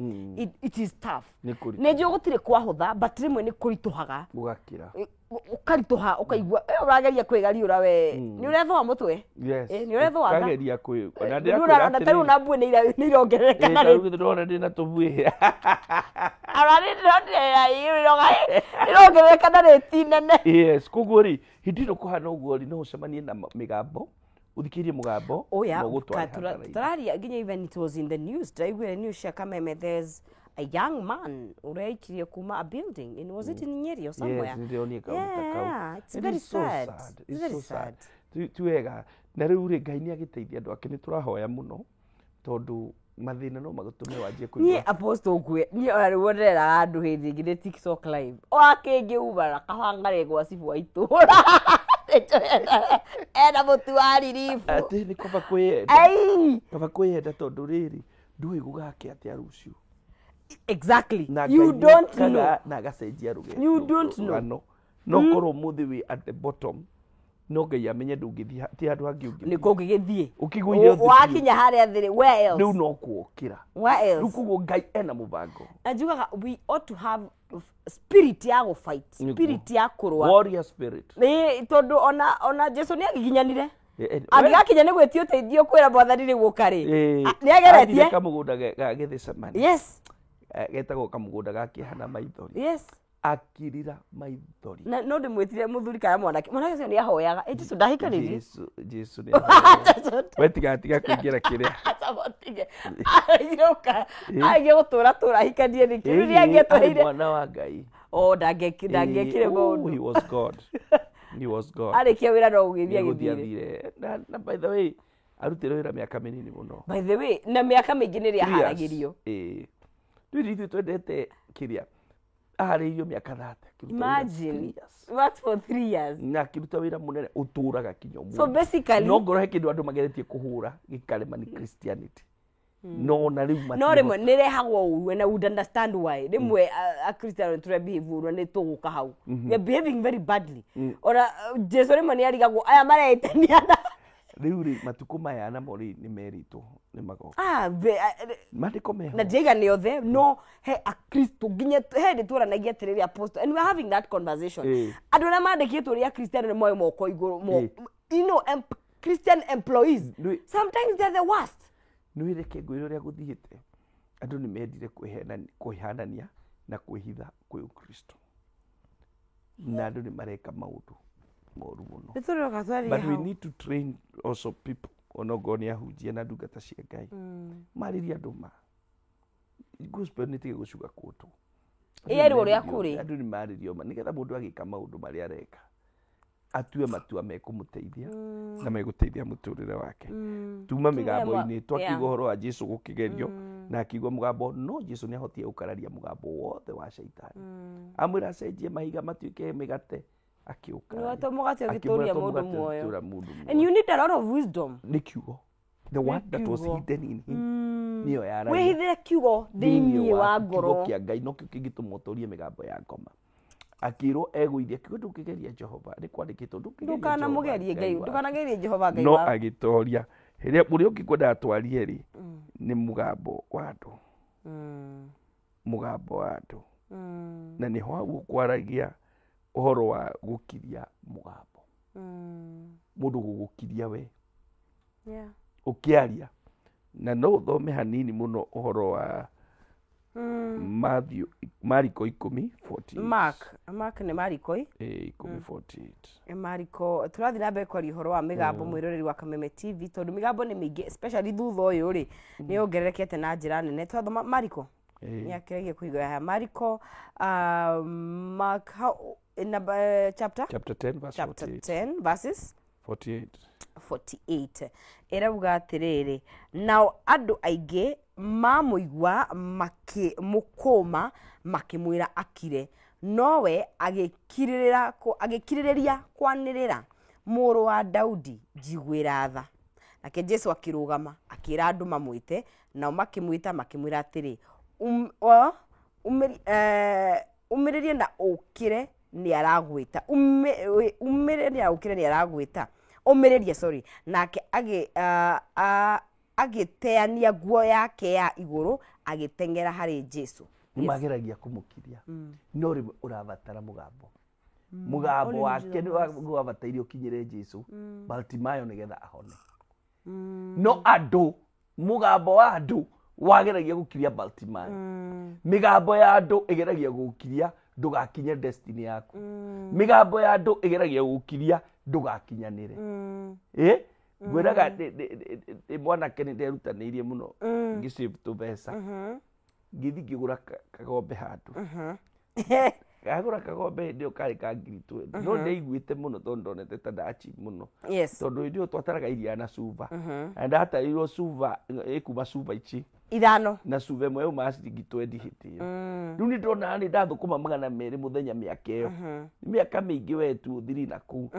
it is tough. Nĩ kũritũ. Nĩ njũĩ gũtirĩ kwahũtha, but rĩmwe nĩ kũritũhaga. Gũgakĩra. Ũkaritũha ũkaigua ũrageria kwĩgariũra we nĩ ũrethoa mũtwe. Yes. Nĩ ũrethoa nda. Ũkageria kwĩ ona Nĩ ndĩrakwĩra ũrona ta rĩu atĩrĩrĩ, na mbuĩ nĩ irongerereka ĩ, na ta rĩu ndĩrona ndĩna tũbuĩ. Ona nĩ ndĩronera ĩrongerereka na rĩti nene. Yes, koguo rĩ, hĩndĩ ĩno kũhana ũguo rĩ, no ũcemanie na mĩgambo, ũthikĩrĩrie mũgambo Oh yeah, na ũgũtware hathara-inĩ. tũraria nginya even it was in the news, ndĩraiguire news cia Kameme, there's a young man ũreikirie kuma a building in, was it in Nyeri or somewhere? Yes, nĩndĩronire kaũndũ ta kau. Yeah, it's It very is so sad. sad. It's It's very so sad. sad. Ti wega. Na rĩu rĩ, Ngai nĩ agĩteithia andũ ake, nĩ tũrahoya mũno tondũ mathĩna no magũtũme wanjie Niĩ kũigua. apostle ngwe niĩ ona rĩu ndĩreraga andũ hĩndĩ ĩngĩ nĩ TikTok live wakĩngĩumana kabangare gwa cibũ wa itũũra ena mũtu wa riribu. Atĩ nĩ kaba kwĩyenda. Ai. Kaba kwĩyenda tondũ rĩrĩ, ndũĩ gũgakĩa atĩa rũciũ. Exactly. Na You Ngai don't nĩokaga know. na agacenjia rũgendo. You don't know. Rũgano. No korwo ũmũthĩ wĩ at the bottom, no Ngai amenye ndũngĩthiĩ ti handũ hangĩ Nĩ ũngĩthiĩ. kũngĩgĩthiĩ. Ũkĩgũire ũthĩ biũ. Wakinya harĩa thĩrĩ, where else? Rĩu no kuokĩra. Where Rĩu else? koguo Ngai ena mũbango. Na njugaga we ought to have spirit ya gũfight, spirit ya kũrũa. Warrior spirit. Ĩ, tondũ ona Jesu nĩ agiginyanire. Eh, eh, Angĩgakinya nĩ gwĩtia ũteithio kwĩra mwathani rĩu ũka rĩ, Eh, nĩ ageretie. athire kamũgũnda ga Gethsemane. Yes. Getagwo kamũgũnda ga kĩeha na maithori. Yes. Akirira maithori. Na no ndĩmwĩtire mũthuri kana mwanake, mwanake ũcio nĩ ahoyaga, ĩ Jesu ndahikanirie. Jesu nĩ ahoyaga. We tiga tiga kũingĩra kĩrĩa. Acamotige arĩoka arĩgia gũtũra tũra ahikanie nĩkĩ rĩu nĩ Ĩĩ, arĩ angĩatũheire. mwana wa Ngai. O ndangĩekire Ĩĩ, oh, maũndũ. he was God. He was God. Arĩkia wĩra no gũgĩthiĩ Nĩ gũthiĩ agĩthire. athire. Na by the way, arutire wĩra mĩaka mĩnini mũno. By the way, na mĩaka mĩingĩ nĩ rĩa aharagĩrio. Ĩĩ. Rĩu ithuĩ twendete kĩrĩa. Aharĩirio mĩaka 30. Akĩruta wĩra Imagine. 3 years. Worked for 3 years. Na akĩruta wĩra mũnene ũtũraga kinya ũmũthĩ. So basically No ngoro he kĩndũ andũ mageretie kũhũra gĩkarema nĩ Christianity. No na rĩu no rĩmwe nĩ rehagwo ũru and I would understand why rĩmwe akristiano nĩ tũra behave ũru na nĩ tũgũka hau, we are behaving very badly. Ona Jesu rĩmwe nĩ arigagwo aya maretania na Rĩu rĩ, matukũ maya namo rĩ, nĩ merĩtwo nĩ magoka. Ah, Maandĩko meho. Na ndiaiga nĩ othe, no he akristo nginya he ndĩ twaranagia atĩrĩrĩ, apostle, and we are having that conversation, andũ arĩa mandĩkĩtwo rĩ akristiano nĩ moe moko igũrũ Christian employees, sometimes they are the worst. Nĩ reke ngwĩre ũrĩa gũthiĩte, andũ nĩ mendire kwĩhanania na kwĩhitha kwĩ ũkristo, na andũ nĩ mareka maũndũ moru mũno. Nĩ tũrĩoka twarie But we hau. need to train also people, onokorwo nĩ ahunjia na ndungata cia Ngai, marĩrie andũ ma gospel nĩ tige gũcuga kũtũ. Ĩerwo ũrĩa kũrĩ. Andũ nĩ marĩrio ma nĩgetha mũndũ agĩka maũndũ marĩa areka atue matua mekũmũteithia na megũteithia mũtũrĩre wake. Tuma mĩgambo-inĩ, twakiuga ũhoro wa Jesu gũkĩgerio na akiigua mũgambo, no Jesu nĩ ahotire gũkararia mũgambo wothe wa caitani. Amwĩra acenjie mahiga matuĩke mĩgate, akĩũkararia. To mũgate Akĩmwĩra ũgĩtũria to mũndũ mũgate muoyo. ũgĩtũra mũndũ muoyo. And you need a lot of wisdom. Nĩ kiugo, the word that was kiugo. hidden in him nĩyo yaragia wĩhithĩre kiugo thĩinĩ wa kiugo ngoro. kĩa Ngai nokĩo kĩngĩtũma ũtũrie mĩgambo ya ngoma. Akĩrwo egũithia kiugo, ndũngĩgeria Jehova, nĩ kwandĩkĩtwo ndũngĩgeria Ndũkanamũgerie Ngai, waku. ndũkanagerie Jehova Ngai No waku. agĩtoria hĩrĩa ũrĩa ũngĩ kwendaga twarie rĩ, nĩ mũgambo wa andũ, mũgambo wa andũ, na nĩho hau ũkwaragia ũhoro wa gũkiria mũgambo, mũndũ gũgũkiria we ũkĩaria. Na no ũthome hanini mũno ũhoro wa Matthew, Mariko 10:48. Mark nĩ Mariko. 10:48. Mariko, tũrathiĩ na mbere kwaria ũhoro wa mĩgambo, mwĩroreri wa Kameme TV, tondũ mĩgambo nĩ mĩingĩ, especially thutha ũyũ rĩ, nĩ yongererekete na njĩra nene. Twathoma Mariko nĩ akĩregie kũigua ya Mariko, Mark, how, in chapter Chapter 10 verse chapter 48. 10 verses 48. 48 ĩrauga atĩrĩrĩ, nao andũ aingĩ Mamũigua makĩmũkũma, makĩmwĩra akire, nowe agĩkirĩrĩria kwanĩrĩra, "Mũrũ wa Daudi, njiguĩra tha." Nake Jesu akĩrũgama, akĩra andũ mamwĩte, nao makĩmwĩta, makĩmwĩra atĩrĩ, "Ũmĩrĩrie na ũkĩre, nĩ aragwĩta. Ũmĩrĩrie na ũkĩre, nĩ aragwĩta. Ũmĩrĩrie, sorry." Nake agĩteania nguo yake ya igũrũ, agĩteng'era harĩ Jesu. Nĩ mageragia kũmũkiria, no rĩmwe ũrabatara mũgambo Only wake nĩ wabataire ũkinyĩre Jesu Bartimayo nĩgetha ahone, no andũ, mũgambo wa andũ wageragia gũkiria Bartimayo. Mĩgambo ya andũ ĩgeragia gũkiria ndũgakinye destiny yaku. Mĩgambo ya andũ ĩgeragia gũkiria ndũgakinyanĩre. Ĩ ngwĩraga ndĩ mwanake nĩ nderutanĩirie mũno, ngĩsave tũbeca, ngĩthiĩ ngĩgũra kagombe handũ. Ngagũra kagombe hĩndĩ ĩyo karĩ ka 20,000, no ndaiguĩte mũno tondũ ndonete ta ndachi mũno, tondũ hĩndĩ ĩyo twataraga iria na cuba, na ndatarĩirwo cuba ĩkuma cuba ici 5. Na cuba ĩmwe yaumaga ciringi 20 hĩndĩ ĩyo. Rĩu nĩ ndonaga nĩ ndathũkũma 200 mũthenya mĩaka ĩyo, nĩ mĩaka mĩingĩ we tu thiri na kũu,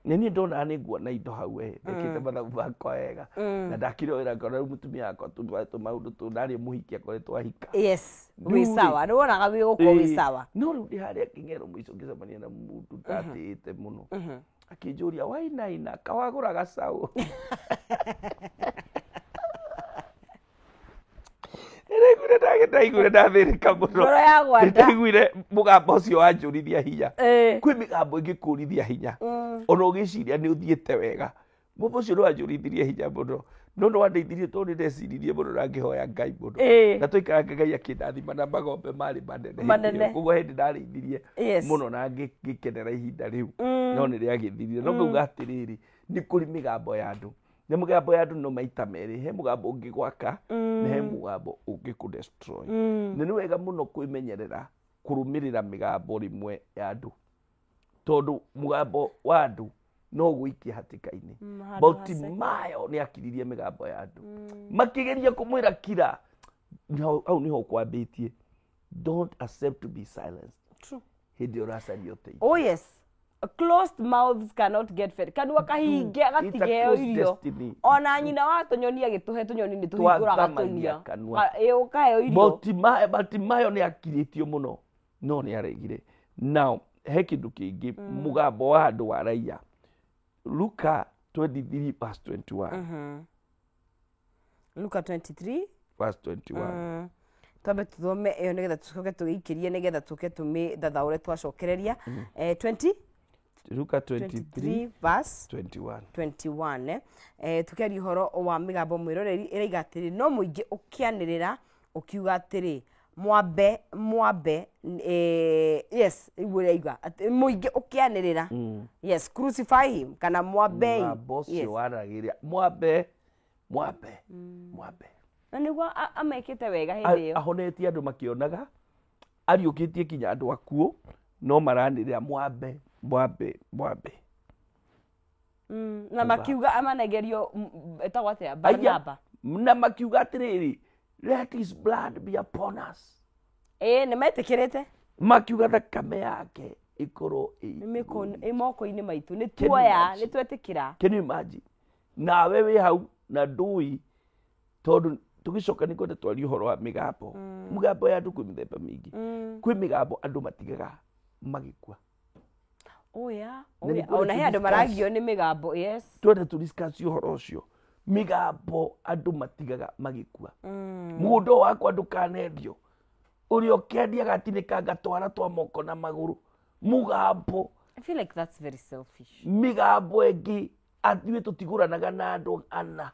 na niĩ ndonaga nĩ nguona indo hau we ndekĩte mathabu makwa wega na ndakire wĩra, ngona rĩu mũtumia wakwa tũmaũndũ tũ ndarĩ mũhiki akoretwo ahika. Wĩ Rĩu rĩ, sawa, nĩ wonaga wĩ gũkorwo wĩ sawa. No rĩu ndĩ harĩa kĩng'ero mũico ngĩcemania na mũndũ ndatĩĩte mũno, akĩnjũria, "Wainaina kawagũra gacaũ?" Ndaiguire ndathĩrĩka mũno. Ngoro yagwata. Ndaiguire mũgambo ũcio wanjũrithia hinya. Kwĩ mĩgambo ĩngĩkũrithia hinya ona ũgĩciria nĩ ũthiĩte wega. Mũgambo ũcio nĩ wanjũrithirie hinya mũno, no nĩ wandeithirie tondũ nĩ ndeciririe mũno na ngĩhoya Ngai mũno, na twaikaraga Ngai akĩndathima na magombe marĩ manene hĩndĩ Manene. ĩyo. Koguo hĩndĩ ndarĩithirie mũno na ngĩkenera ihinda rĩu, no nĩ rĩagĩthirire. No ngauga atĩrĩrĩ, nĩ kũrĩ mĩgambo ya andũ, na mũgambo ya andũ no maita merĩ: he mũgambo ũngĩgwaka na he mũgambo ũngĩkũ destroy. Na nĩ wega mũno kwĩmenyerera kũrũmĩrĩra mĩgambo rĩmwe ya andũ, tondũ mũgambo wa andũ no ũgũikie hatĩka-inĩ. Handũ Bartimayo nĩ akiririe mĩgambo ya andũ makĩgeria kũmwĩra kira. Hau nĩho kwambĩtie. Don't accept to be silenced True. hĩndĩ ĩyo ũracaria ũteithio. Oh yes, closed mouths cannot get fed. Kanua kahinge It's a gatigeo closed irio. destiny. Ona nyina wa tũnyoni agĩtũhe tũnyoni nĩ tũhingũraga Twathamagia tũnua. kanua. Ĩ, ũkaheo irio. Bartimayo nĩ akirĩtio mũno no nĩ aregire. Now he kĩndũ kĩngĩ, mũgambo wa andũ wa raia. Luka 23 verse 21. Luka 23 Verse 21. Twambe tũthome ĩyo nĩgetha tũcoke tũgĩikĩrie, nĩgetha tũke tũmĩthathaũre twacokereria. 20 Luka 23 23 verse 21. 21. Tukiaria ũhoro wa mĩgambo, mwĩroreri, ĩraiga atĩrĩ, "No mũingĩ ũkĩanĩrĩra ũkiuga atĩrĩ, 'Mwambe, mwambe!'" Yes, iguo ĩraiga atĩ mũingĩ ũkĩanĩrĩra, yes, "Crucify him" kana "Mwambei." Mũgambo ũcio waragĩria mwambe, mwambe, mwambe. Na nĩguo amekĩte wega hĩndĩ ĩyo. Ahonetie andũ makĩonaga, ariũkĩtie kinya andũ akuũ, no maranĩrĩra mwambe, mwambe, mwambe. Na makiuga amanegerio ĩtagwo atĩa? Aya, Barnaba. Na makiuga atĩrĩrĩ, "Let his blood be upon us." Ĩ, nĩ metĩkĩrĩte. Makiuga thakame yake ĩkorwo ĩ Ĩ moko-inĩ maitũ nĩ Can you tuoya imagine? nĩ twetĩkĩra. Can you imagine? Nawe wĩ hau na ndũĩ, tondũ tũgĩcoka nĩ kwenda twarie ũhoro wa mĩgambo. Mũgambo ya andũ kwĩ mĩthemba mĩingĩ. Kwĩ mĩgambo andũ matigaga magĩkua. Oh yeah. Na Oh yeah. nĩguo Ona he andũ tũ discuss. maragio nĩ mĩgambo, yes. Twende tũ discuss ũhoro ũcio, mĩgambo andũ matigaga magĩkua. Mũgũnda ũyũ wakwa ndũkanendio, ũrĩa ũkĩendia gatinĩkanga twara twa moko na magũrũ. Mũgambo. I feel like that's very selfish. Mĩgambo ĩngĩ, athuĩ tũtigũranaga na andũ ana.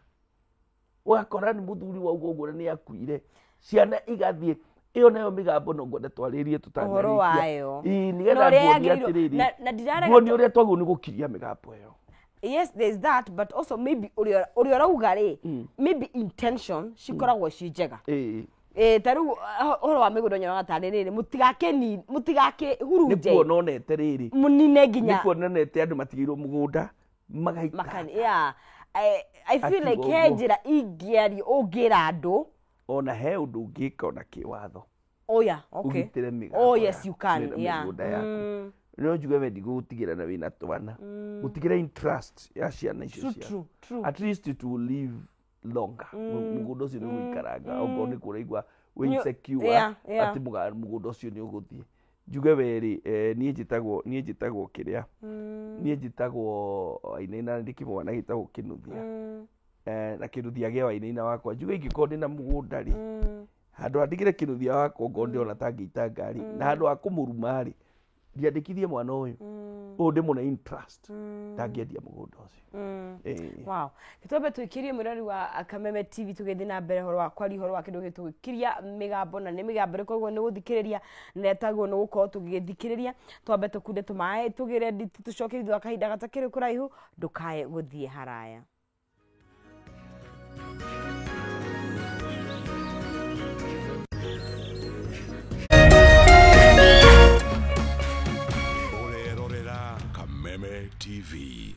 Ũgakora nĩ mũthuri wauga ũguo na nĩ akuire, ciana igathiĩ. Ĩyo nayo mĩgambo no ngwenda twarĩrie. Ũhoro wayo. Ĩĩ, Na nĩgetha ũrĩa nguonie yagĩrĩirwo- atĩrĩrĩ, na ndirarega nguonie ũrĩa twagĩrĩirwo nĩ gũkiria mĩgambo ĩyo. Yes, there's that, but also maybe ũrĩa ũrauga rĩ, maybe intention cikoragwo ci njega. Ta rĩu ũhoro wa mĩgũnda nyonaga tarĩ rĩrĩ, mũtigakĩni Nĩ mũtigakĩhurunje kuona onete rĩrĩ mũnine nĩ nginya kuona onete andũ matigĩirwo mũgũnda magaita. Makani, yeah. I feel Akiuga like he ũguo. njĩra ingĩario ũngĩra andũ. Ona he ũndũ ũngĩka ona kĩwatho. Oh yeah, okay. Ũgitĩre mĩgambo Oh yes, you can. Mĩgũnda yaku. No njuge we ndigũgũtigĩra na wĩna twana. Gũtigĩra interest ya ciana icio ciaku. At least it will live longer. Mũgũnda ũcio nĩ ũgũikaranga okorwo nĩ kũraigua wĩ insecure atĩ mũgũnda ũcio nĩ ũgũthiĩ. Njuge we rĩ, niĩ njĩtagwo kĩrĩa. Niĩ njĩtagwo Wainaina, ndĩ kĩmwana gĩtagwo Kĩnuthia. Na Kĩnuthia gĩa Wainaina wakwa. Njuge ingĩkorwo ndĩna mũgũnda rĩ, handũ ha ndigĩre Kĩnuthia wakwa ngorwo ndĩrona ta ngĩita ngari, na handũ ha kũmũruma rĩ, ndiandĩkithie mwana ũyũ. Ũyũ ndĩmũne interest. Ndangĩendia mũgũnda ũcio. Wow. Gĩtwambe tũikĩrie mwĩrori wa Kameme TV tũgĩthiĩ na mbere ũhoro wa kwaria ũhoro wa kĩndũ gĩtũgĩkiria mĩgambo, na nĩ mĩgambo ĩrĩkũ ũguo nĩ gũthikĩrĩria na ĩtagwo nĩ gũkorwo tũgĩgĩthikĩrĩria. Twambe tũkunde tũmaĩ tũgĩre nditi tũcoke thutha wa kahinda gatakĩrĩ kũraihu, ndũkae gũthiĩ haraya. TV.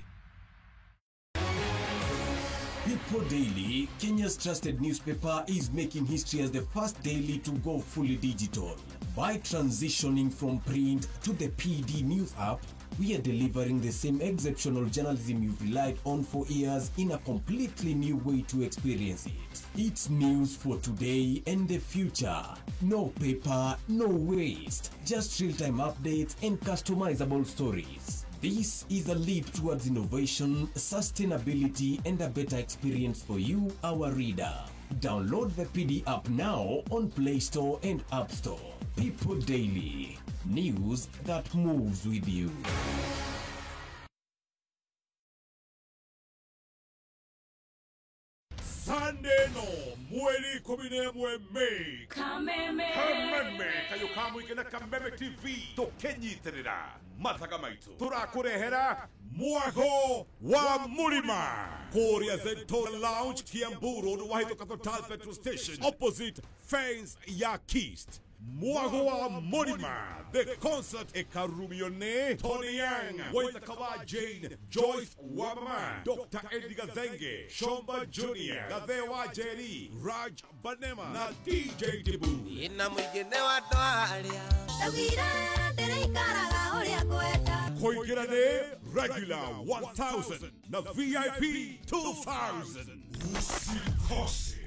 People Daily, Kenya's trusted newspaper, is making history as the first daily to go fully digital. By transitioning from print to the PD News app, we are delivering the same exceptional journalism you've relied on for years in a completely new way to experience it. It's news for today and the future. No paper, no waste. Just real-time updates and customizable stories. This is a leap towards innovation, sustainability, and a better experience for you, our reader. Download the PD app now on Play Store and App Store. People Daily, news that moves with you. Sunday no, mweri 11 May. Kameme. Kameme, kayo kamwike na Kameme TV. Tokenyitirira mathaga maitu. Turakurehera mwago wa mulima. Korea Zentor Lounge, Kiambu Road, Wahitoka Total Petrol Station, opposite fence ya Kist. Mwago wa Mulima, the concert ekarumione, Tony Yang, Waitakawa Jane, Joyce Wamama, Dr. Eddie Gathenge, Shomba Jr., Gathewa Jerry, Raj Banema, na DJ Dibu. Koigirane, regular 1,000, na VIP 2,000. Usikose.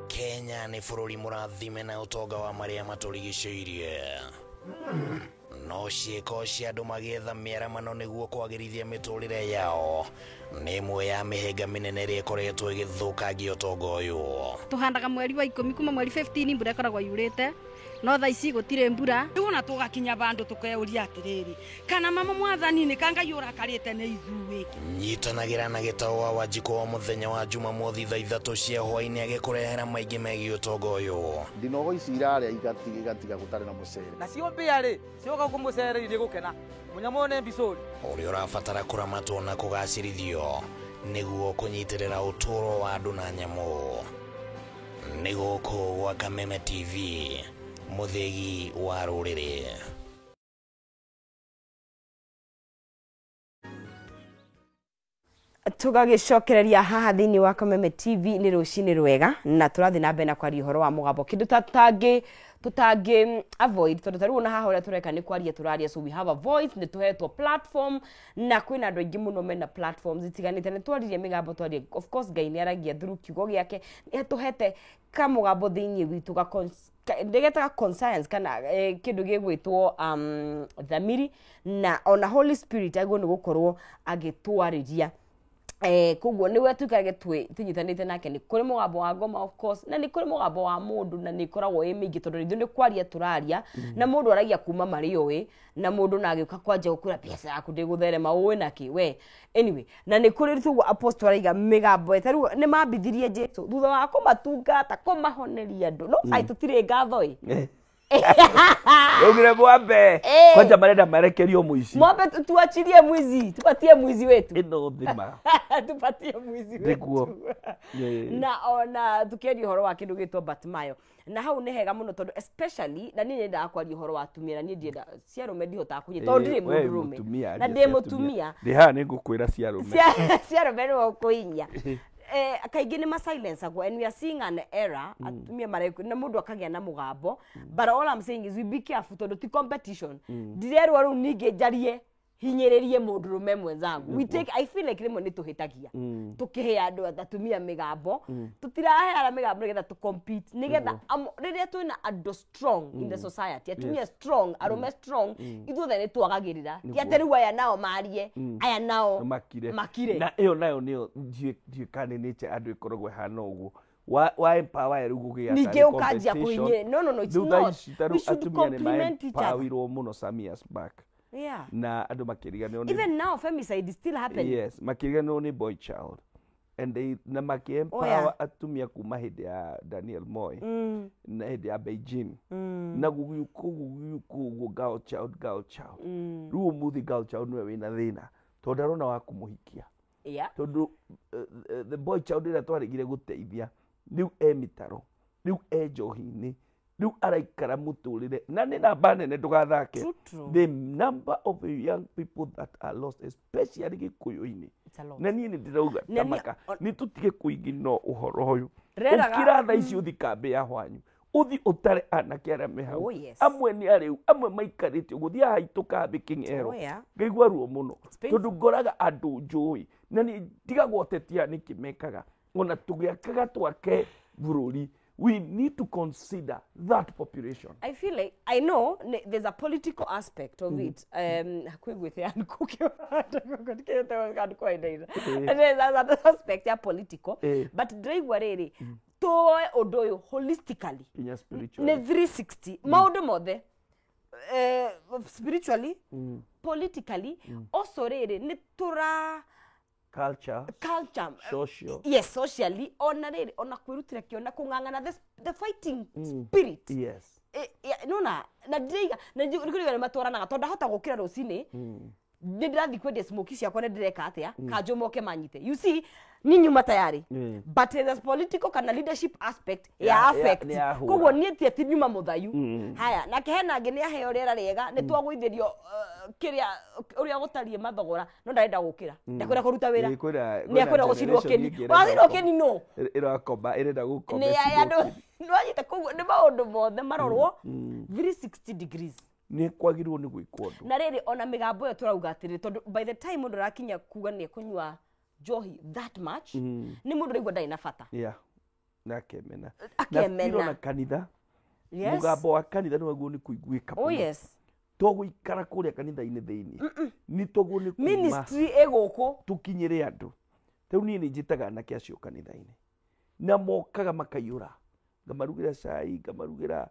Kenya nĩ bũrũri mũrathime na ũtonga wa marĩa matũrigicĩirie. No ciĩko cia andũ magĩetha mĩaramano nĩguo kwagĩrithia mĩtũrĩre yao nĩ ĩmwe ya mĩhĩnga mĩnene ĩrĩa ĩkoretwo ĩgĩthũkangia ũtonga ũyũ. Tũhandaga mweri wa 10 kuma mweri 15 mbura ĩkoragwo yurĩte, no thaa ici gũtirĩ mbura. Rĩu ona tũgakinya bandũ tũkeuria atĩrĩrĩ, kana mama mwathani nĩ kanga ũrakarĩte nĩ ithuĩ. Nyitanagĩra na Gĩtaũ wa Wanjikũ o mũthenya wa Jumamothi thaa 3 cia hwaĩ-inĩ agĩkũrehera maingĩ megiĩ ũtonga ũyũ. Ndinogo ici irarĩa igatiga gũtarĩ na mũcere. Nacio mbĩa rĩ cioka gũkũ mũcere irĩ gũkena mũnyamũ nĩ mbicũri. Ũrĩa ũrabatara kũramatwo na kũgacĩrithio nĩguo kũnyitĩrĩra ũtũũro wa andũ na nyamũ. Nĩ gũkũ gwa Kameme TV, mũthĩgi wa rũrĩrĩ. Tũgagĩcokereria haha thĩinĩ wa Kameme TV nĩ rũcinĩ rwega, na tũrathiĩ na mbere na kwaria ũhoro wa mũgambo, kĩndũ tũtangĩ avoid, tondũ ta rĩu ona haha ũrĩa tũreka nĩ kwaria tũraria, so we have a voice, nĩ tũhetwo platform, na kwĩna andũ aingĩ mũno mena platforms itiganĩte. Nĩ twaririe mĩgambo, twarie, of course Ngai nĩ aragia through kiugo gĩake, nĩ atũhete kamũgambo thĩinĩ witũ ndĩgetaga conscience kana kĩndũ gĩgwĩtwo thamiri, na ona Holy Spirit agĩrĩirwo nĩ gũkorwo agĩtwarĩria. Koguo nĩwe tuikarage tũnyitanĩte nake. Nĩ kũrĩ mũgambo wa ngoma of course, na nĩ kũrĩ mũgambo wa mũndũ, na nĩ ĩkoragwo ĩ mĩingĩ, tondũ ithuĩ nĩ kwaria tũraria, na mũndũ aragia kuma marĩ oĩ, na mũndũ na agĩũka kwanja gũkwĩra biacara yaku ndĩgũtherema ũĩ nakĩ we. Anyway, na nĩ kũrĩ tuguo apostle araiga mĩgambo ta rĩu nĩ mambithirie Jesu thutha wa kũmatungata kũmahoneria andũ, no kaĩ tũtirĩ ngatho ĩ. Ugire mwambe kwanja marenda marekerio muici. Mwambe tuachilie mwizi, tupatie mwizi wetu. Ino thima. Tupatie mwizi wetu. Niguo. Na ona tukiaria uhoro wa kindu gitwo Bartimayo. Na hau nĩ hega mũno tondũ especially na niĩ nyendaga kwaria ũhoro wa atumia na niĩ ndienda cia arũme ndihotaga kũnyita tondũ ndirĩ mũndũrũme na ndĩ mũtumia. Ndĩ haha nĩ ngũkwĩra cia arũme. Cia arũme nĩwe ũkũinya. Kaingĩ nĩ ma-silenceagwo and we are seeing an era atumia marekwo na mũndũ akagĩa na mũgambo, but all I'm saying is we be careful tondũ ti competition. Ndirerwo rĩu ningĩ njarie hinyĩrĩrie mũndũrũme mwenzangu. We take, I feel like rĩmwe nĩ tũhĩtagia tũkĩhe andũ atumia mĩgambo, tũtiraheana mĩgambo nĩgetha tũ compete, nĩgetha rĩrĩa twĩna andũ strong in the society, atumia strong, arũme strong, ithuothe nĩ twagagĩrĩra. Ti atĩ rĩu aya nao marie, aya nao makire. Makire. Na ĩyo nayo nĩyo ndiũĩ kana nĩ nature andũ ĩkoragwo ĩhana ũguo. Wa empower rĩu gũgĩa ningĩ ũkanjia kũhinyĩrĩria. No, no, no, it's not. We should atumia nĩ complement each other. ma-empowerirwo mũno some years back. Yeah. Na andũ makĩriganĩrwo nĩ Even now femicide is still happening. Yes, makĩriganĩrwo nĩ boy child. And they na makĩ-empower Oh, yeah. atumia kuma hĩndĩ ya Daniel Moi na hĩndĩ ya Beijing na gũgĩũka gũgĩũka ũguo girl child, girl child. Rĩu ũmũthĩ girl child nĩwe wĩna thĩna tondũ ndarona wa kũmũhikia. Tondũ the boy child ĩrĩa twarĩgire gũteithia rĩu e mĩtaro, rĩu e njohi-inĩ, rĩu araikara mũtũrĩre na nĩ namba nene ndũgathake. The number of young people that are lost especially gĩkũyũ-inĩ. Na niĩ nĩ ndĩrauga tamaka nĩ tũtige kũigino ũhoro ũyũ. Ũkĩra thaa ici ũthi kambĩ ya hwanyu, ũthi ũtare anake arĩa me hau. Amwe nĩ arĩu, amwe maikarĩte ũguo, thiĩ haitũ kambĩ Kĩng'ero. Ngaigua ruo mũno tondũ ngoraga andũ njũĩ na nĩ ndigagwo tetia nĩkĩ mekaga. Ona tũgĩakaga twake bũrũri, we need to consider that population. I feel like I know there's a political aspect of it. There's an aspect ya political, but ndĩraigua rĩrĩ tuoe ũndũ ũyũ holistically nginya spiritually nĩ 360 maũndũ mothe, spiritually, politically, also rĩrĩ nĩ tũra culture, social, yes, socially, ona rĩrĩ ona kwĩrutĩra kĩona kũng'ang'ana the fighting spirit. Yes. Nona na ndĩraiga na nĩkũriga nĩ matwaranaga tondũ ndahota gũkĩra rũcinĩ nĩ ndĩrathiĩ kwendia smoky ciakwa nĩ ndĩreka atĩa kanjũ moke manyite. You see ni nyuma tayari, but there's political kana leadership aspect ya affect. Koguo niĩ ti atĩ nyuma mũthayu. Haya nake hena angĩ nĩ aheo rĩera rĩega nĩ twagũithĩrio kĩrĩa ũrĩa gũtariĩ mathogora no ndarenda gũkĩra, ndakwenda kũruta wĩra, nĩ akwenda gũcirwo kĩni wacirwo kĩni no ĩrakoma ĩrenda gũkoma nĩ andũ nĩwanyita. Koguo nĩ maũndũ mothe marorwo 360 degrees. Nĩ kwagĩrĩirwo nĩ gwĩkwo ũndũ. Na rĩrĩ ona mĩgambo ĩyo tũrauga atĩrĩ tondũ by the time mũndũ arakinya kuga nĩ ekũnyua njohi that much, nĩ mũndũ ũraigua ndarĩ na bata. Yeah. Na akemena. Akemena. Na kanitha. Mũgambo wa kanitha nĩ wagĩrĩirwo nĩ kũiguĩka. Oh yes. To gũikara kũrĩa kanitha-inĩ thĩinĩ. Nĩ toguo nĩ kuma ministry ĩgũkũ tũkinyĩre andũ. Rĩu niĩ nĩ njĩtaga anake acio kanitha-inĩ. Na mokaga makaiyũra. Ngamarugĩra cai, ngamarugĩra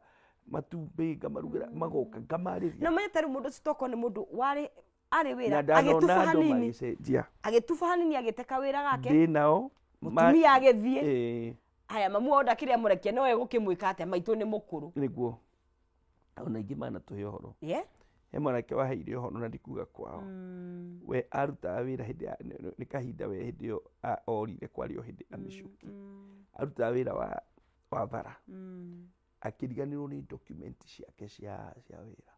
matumbĩ, ngamarugĩra magoka, ngamarĩria. Na menya tarĩu mũndũ ũcio tokorwo nĩ mũndũ warĩ arĩ wĩra agĩtuba hanini, agĩtuba hanini agĩteka wĩra gake. Ndĩ nao mũtumia agĩthiĩ. Haya mamu wao ndakĩrĩa mũrekia no egũkĩmwĩka atĩa maitũ nĩ mũkũrũ. Nĩguo. Ona ingĩ manatũhe ũhoro. He mwanake waheire ũhoro na ndikuga kwao. We arutaga wĩra hĩndĩ ya nĩ kahinda we hĩndĩ ĩyo orire kwarĩ o hĩndĩ amĩcuki. Arutaga wĩra wa bara. Akĩriganĩrwo nĩ document ciake cia wĩra.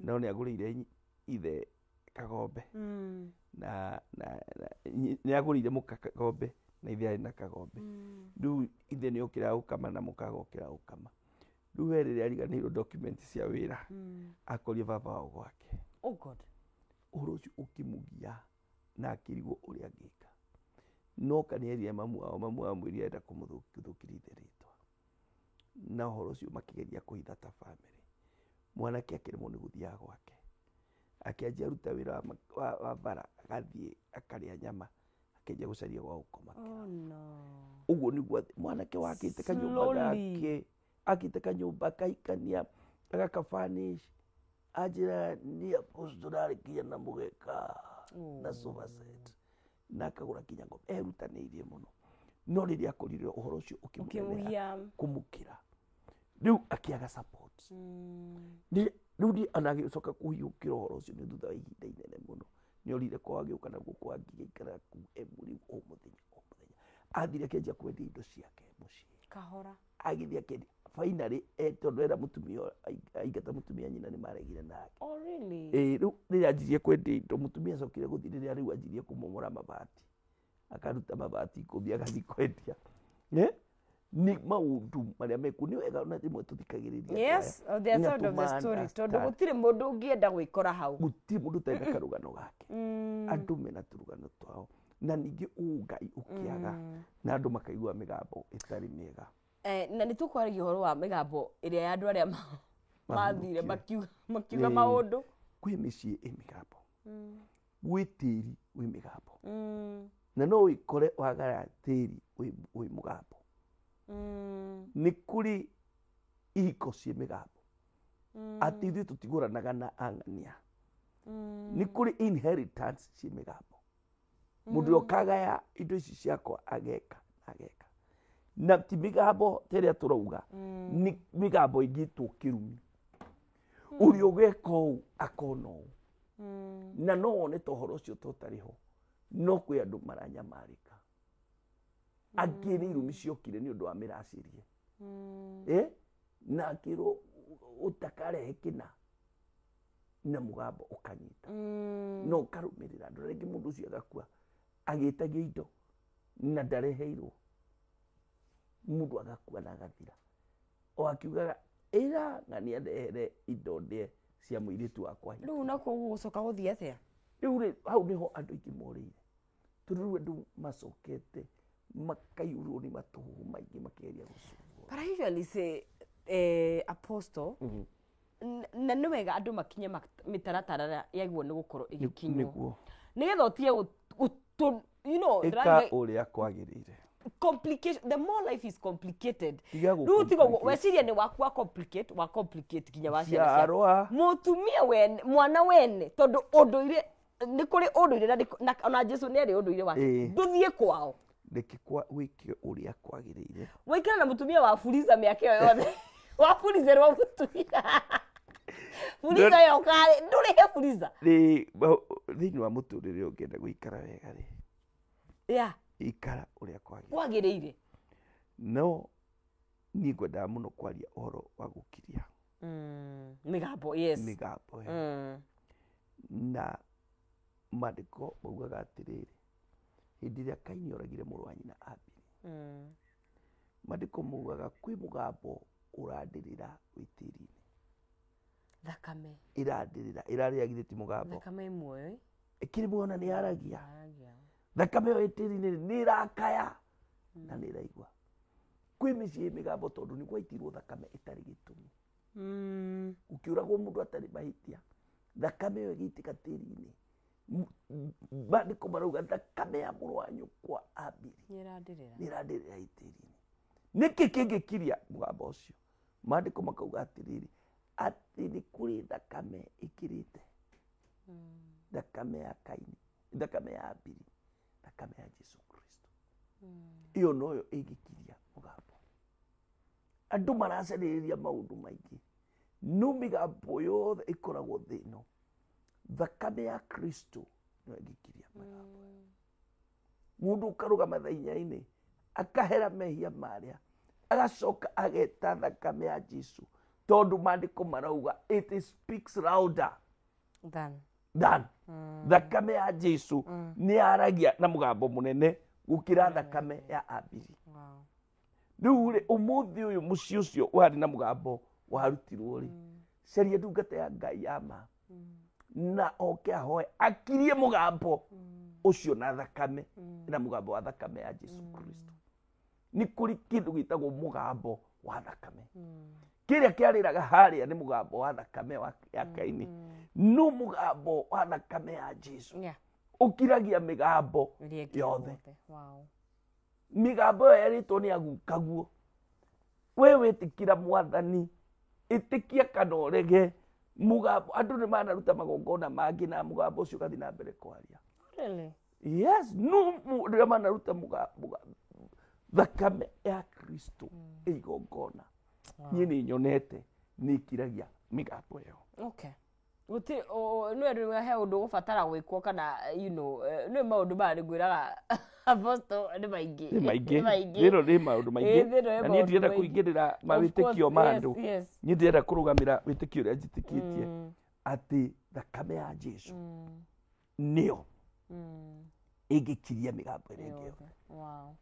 No nĩ agũrĩire ithe kagombe. Na nĩ agũrĩire mũka kagombe na ithe arĩ na kagombe. Rĩu ithe nĩ okĩra gũkama na mũka agokĩra gũkama. Rĩu we rĩrĩa ariganĩirwo document cia wĩra akorie baba wao gwake. Oh God. Ũhoro ũcio ũkĩmũgia na akĩrigwo ũrĩa angĩka. No kanĩerire mamu wao, mamu wao amwĩrire arenda kũmũthũkĩria ithe rĩtwa. Na ũhoro ũcio makĩgeria kũhitha ta family. Mwanake akĩremwo nĩ gũthiaga gwake. Akĩanjia aruta wĩra wa bara, agathiĩ akarĩa nyama, akĩanjia gũcaria gwa gũkoma. Oh no. Ũguo nĩguo mwanake wakĩte kanyũmba gake, akĩte kanyũmba akahikania, agakabanish. Anjĩra niĩ apostle ndarĩ na mũgeka na sofa set. Na akagũra kinya ng'ombe, erutanĩirie mũno. No rĩrĩa akorire ũhoro ũcio ũkĩmũnemera kũmũkĩra. Rĩu akĩaga support. Rĩu niĩ ona agĩcoka kũhiũkĩra ũhoro ũcio nĩ thutha wa ihinda inene mũno. Nĩ orire kwao agĩũka na gũkũ angĩgĩikara kũu Embu rĩu o mũthenya o mũthenya. Athire akĩanjia kwendia indo ciake mũciĩ. Kahora. Agĩthiĩ akĩendia. Finally, tondũ era mũtumia, aingata mũtumia nyina nĩ maregire nake. Oh, really? Ĩĩ, rĩu rĩrĩa anjirie kwendia indo, mũtumia acokire gũthiĩ rĩrĩa rĩu anjirie kũmomora mabati. Akaruta mabati 10 agathiĩ kwendia. Nĩ maũndũ marĩa mekuo, nĩ wega ona rĩmwe tũthikagĩrĩria. Yes, on the Nĩ side of the story, atũma tondũ gũtirĩ mũndũ ũngĩenda gwĩkora hau. Gũtirĩ mũndũ ũtarĩ na karũgano gake. Andũ mena tũrũgano twao. Na ningĩ ũngai ũkĩaga, na andũ makaigua mĩgambo ĩtarĩ mĩega. Na nĩ tũkwaragia ũhoro wa mĩgambo ĩrĩa ya andũ arĩa mathire Mahurũkire. makiuga maũndũ. Kwĩ mĩciĩ ĩ mĩgambo. Gwĩ tĩri wĩ mĩgambo. Na no wĩkore wagaya tĩri wĩ mũgambo. Nĩ kũrĩ ihiko ciĩ mĩgambo. Atĩ ithuĩ tũtigũranaga na ang'ania. Nĩ kũrĩ inheritance ciĩ mĩgambo. Mũndũ ũrĩa ũkagaya indo ici ciakwa ageka na ageka. Na ti mĩgambo ta ĩrĩa tũrauga, nĩ mĩgambo ĩngĩtwo kĩrumi. Ũrĩa ũgeka ũũ akona ũũ. Na no wone ta ũhoro ũcio ta ũtarĩ ho, no kwĩ andũ maranyamarĩka. Angĩ nĩ irumi ciokire nĩ ũndũ wa mĩracĩrie. Na akĩrwo ũtakarehe kĩna na mũgambo ũkanyita. Na ũkarũmĩrĩra andũ. Na rĩngĩ mũndũ ũcio agakua agĩtagia indo na ndareheirwo. Mũndũ agakua na agathira. O akiugaga ĩra ng'ania ndehere indo ndĩe cia mũirĩtu wakwa. Rĩu nakuo gũgũcoka gũthiĩ atĩa? Rĩu rĩ, hau nĩho andũ aingĩ morĩire. Tondũ rĩu andũ macokete makaiyũrwo nĩ matũhũhũ maingĩ makĩgeria gũcungwo. But I usually say, apostle, na nĩ wega andũ makinye mĩtaratara yaguo nĩ gũkorwo ĩgĩkinywo. Nĩguo. Nĩgetha ũtige you know, Ĩka ndĩraigua ũrĩa kwagĩrĩire. Complication, the more life is complicated. Tiga gũ Rĩu tiga ũguo, complicate. weciria nĩ waku wa complicate, wa complicate nginya wa ciana ciaku. Ciarwa. Mũtumia wene, mwana wene, tondũ ũndũire, nĩ kũrĩ ũndũire na na ona Jesu nĩ arĩ ũndũire wake. Ndũthiĩ kwao. Reke wĩke ũrĩa kwagĩrĩire. Waikara na mũtumia wa Fuliza mĩaka ĩyo yothe. Wa Fuliza rwa mũtumia. Fuliza ĩyo ũkarĩ, ndũrĩhe Fuliza. Thĩinĩ wa mũtũrĩre ũngĩenda gũikara wega rĩ. Ikara ũrĩa kwagĩrĩire. Kwagĩrĩire. No niĩ ngwendaga mũno kwaria ũhoro wa gũkiria. Mĩgambo, yes. Mĩgambo ĩyo. Na maandĩko maugaga atĩrĩrĩ, hĩndĩ ĩrĩa Kaini oragire mũrũ wa nyina Abili, maandĩko maugaga kwĩ mũgambo ũrandĩrĩra wĩ tĩri-inĩ. Thakame. Ĩrandĩrĩra, ĩrarĩra githĩ ti mũgambo. Thakame ĩ muoyo, ĩ? Ĩkĩrĩ muoyo na nĩ yaragia. Yaragia. Thakame ĩyo ĩ tĩri-inĩ nĩ ĩrakaya na nĩ ĩraigua. Kwĩ mĩciĩ mĩgambo tondũ nĩ gwaitirwo thakame ĩtarĩ gĩtũmi. Gũkĩũragwo mũndũ atarĩ mahĩtia. Thakame ĩyo ĩgĩitĩka tĩri-inĩ. Maandĩko marauga thakame ya mũrũ wa nyũkwa Abili Nĩ ĩrandĩrĩra. nĩ ĩrandĩrĩra ĩ tĩri-inĩ. Nĩkĩ kĩngĩkiria mũgambo ũcio? Maandĩko makauga atĩrĩrĩ, atĩ nĩ kũrĩ thakame ĩkĩrĩte. Thakame ya Kaini, thakame ya Abili, thakame ya Jesu Kristo. Ĩyo noyo ĩngĩkiria mũgambo. Andũ maracarĩrĩria maũndũ maingĩ. No mĩgambo yothe ĩkoragwo thĩ ĩno. Thakame ya Kristo no ĩngĩkiria mĩgambo. Mũndũ ũkarũgama thaa inya-inĩ, akahera mehia marĩa, agacoka ageta thakame ya Jesu. Tondũ maandĩko marauga, it speaks louder Than. than. Thakame ya Jesu nĩ yaragia na mũgambo mũnene gũkĩra thakame ya Abili. Wow. Rĩu rĩ, ũmũthĩ ũyũ mũciĩ ũcio warĩ na mũgambo warutirwo rĩ, caria ndungata ya Ngai ya ma. Na oke ahoe akirie mũgambo ũcio na thakame, na mũgambo wa thakame ya Jesu Kristo. Nĩ kũrĩ kĩndũ gĩtagwo mũgambo wa thakame. Kĩrĩa kĩarĩraga harĩa nĩ mũgambo wa thakame ya Kaini. No mũgambo wa thakame ya Jesu. Ũkiragia mĩgambo Ĩrĩa ĩngĩ yothe. yothe. Wow. Mĩgambo ĩyo yerĩtwo nĩ agukaguo. We wĩtĩkĩra mwathani, ĩtĩkia kana ũrege, mũgambo, andũ nĩ manaruta magongona mangĩ na mũgambo ũcio ũgathiĩ na mbere kwaria. Really? Yes, no rĩrĩa manaruta thakame ya Kristo ĩigongona. Niĩ nĩ nyonete nĩ ĩkiragia mĩgambo ĩyo. Okay. Guti no nĩ he ũndũ ũgũbatara gwĩkwo kana you know nĩ maũndũ maya nĩ ngwĩraga Apostle nĩ maingĩ. Nĩ maingĩ. Thĩno nĩ maũndũ maingĩ. Na niĩ ndirenda kũingĩrĩra mawĩtĩkio ma andũ. Niĩ ndirenda kũrũgamĩra wĩtĩkio ũrĩa njĩtĩkĩtie atĩ thakame ya Jesu nĩyo ĩngĩkiria mĩgambo ĩrĩa ĩngĩ yothe. Wow.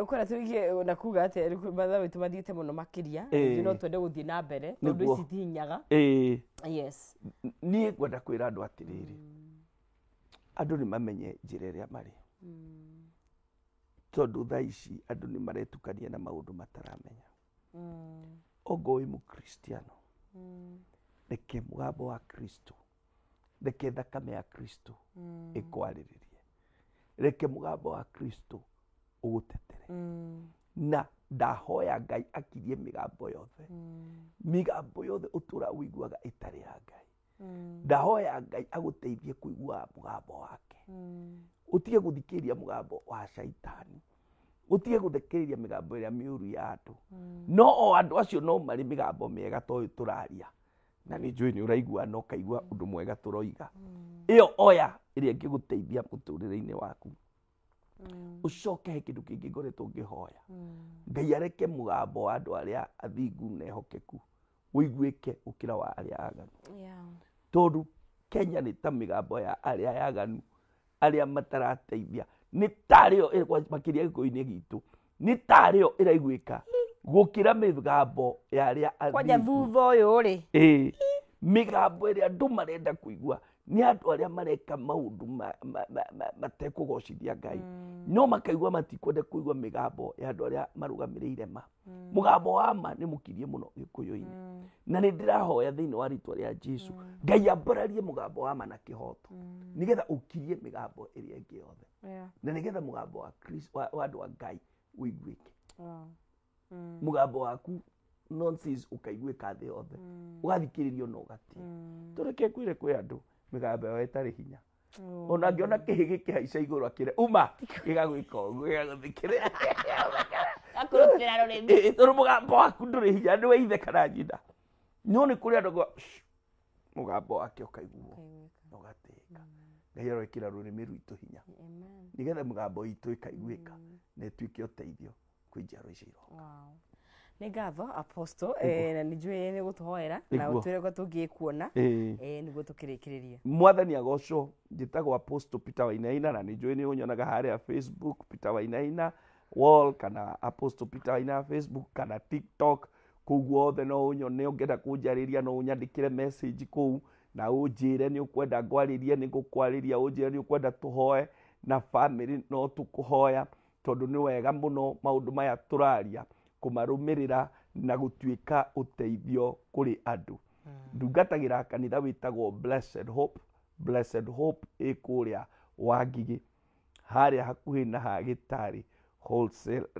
Ukora tuige na kuga ati mathaa maitu mathiĩte mũno makĩria no twende gũthiĩ na mbere tondũ ici tihinyaga. Yes. Niĩ ngwenda kwĩra andũ atĩrĩrĩ, andũ nĩ mamenye njĩra ĩrĩa marĩ, tondũ thaa ici andũ nĩ maretukania na maũndũ mataramenya. Ongo wĩ mũkristiano, reke mũgambo wa Kristo, reke thakame ya Kristo ĩkwarĩrĩrie, reke mũgambo wa Kristo ũgũtetere. Na ndahoya Ngai akirie mĩgambo yothe, mĩgambo yothe ũtũra ũiguaga ĩtarĩ ya Ngai. Ndahoya Ngai agũteithie kũiguaga mũgambo wake, ũtige gũthikĩrĩria mũgambo wa caitani, ũtige gũthikĩrĩria mĩgambo ĩrĩa mĩũru ya andũ. No o andũ acio no marĩ mĩgambo mĩega ta ũyũ tũraria, na nĩ njũĩ nĩ ũraigua na ũkaigua ũndũ mwega tũroiga. Ĩyo oya ĩrĩa ĩngĩgũteithia mũtũrĩre-inĩ waku. Ũcoke he kĩndũ kĩngĩ ngoretwo ngĩhoya, Ngai areke mũgambo wa andũ arĩa athingu na ehokeku ũiguĩke gũkĩra wa arĩa aganu. Tondũ Kenya nĩ ta mĩgambo ya arĩa aganu, arĩa matarateithia, nĩ tarĩo makĩria gĩkũyũ-inĩ gitũ, nĩ tarĩo ĩraiguĩka gũkĩra mĩgambo ya arĩa athingu. Kwanja thutha ũyũ rĩ, mĩgambo ĩrĩa andũ marenda kũigua nĩ andũ arĩa mareka maũndũ matekũgocithia Ngai, no makaigua matikwenda kũigua mĩgambo ya andũ arĩa marũgamĩrĩire ma. Mũgambo wa ma nĩ mũkirie mũno gĩkũyũ-inĩ, na nĩ ndĩrahoya thĩinĩ wa rĩtwa rĩa Jesu Ngai ambararie mũgambo wa ma na kĩhoto, nĩgetha ũkirie mĩgambo ĩrĩa ĩngĩ yothe, na nĩgetha mũgambo wa Kristo wa andũ a Ngai ũiguĩke. Mũgambo waku nonsense ũkaiguĩka thĩ yothe, ũgathikĩrĩrio na ũgatĩo. Tũreke kwĩre kwĩ andũ mĩgambo yao ĩtarĩ hinya, ona angĩona kĩhĩ gĩkĩhaica igũrũ akĩre uma gĩgagwĩka ũguo gĩgagũthikĩrĩria akũrutĩra rũrĩmĩ, tondũ mũgambo waku ndũrĩ hinya, nĩ wa ithe kana nyina. No nĩ kũrĩ andũ mũgambo wake ũkaiguo na ũgatĩĩka. Ngai aroĩkĩra rũrĩmĩ rwitũ hinya, nĩgetha mũgambo itũ ĩkaiguĩka na ĩtuĩke ũteithio kwĩ njiaro ici iroka. Nĩ ngatho Apostle, na nĩ njũĩ nĩ gũtũhoera na ũtwĩre ũrĩa tũngĩkuona nĩguo tũkĩrĩkĩrĩrie. Mwathani agocwo. Njĩtagwo Apostle Peter Wainaina, na nĩ njũĩ nĩ ũnyonaga harĩa Facebook Peter Wainaina wall, kana Apostle Peter Wainaina Facebook kana TikTok. Kũu guothe no ũnyone, ũngĩenda kũnjarĩria no ũnyandĩkĩre message kũu na ũnjĩre nĩ ũkwenda ngwarĩrie, nĩ ngũkwarĩria. Ũnjĩre nĩ ũkwenda tũhoe na family, no tũkũhoya, tondũ nĩ wega mũno maũndũ maya tũraria kũmarũmĩrĩra na gũtuĩka ũteithio kũrĩ andũ. Ndungatagĩra kanitha wĩtagwo Blessed Hope. Blessed Hope ĩ kũrĩa Wangigĩ, harĩa hakuhĩ na ha Gĩtarĩ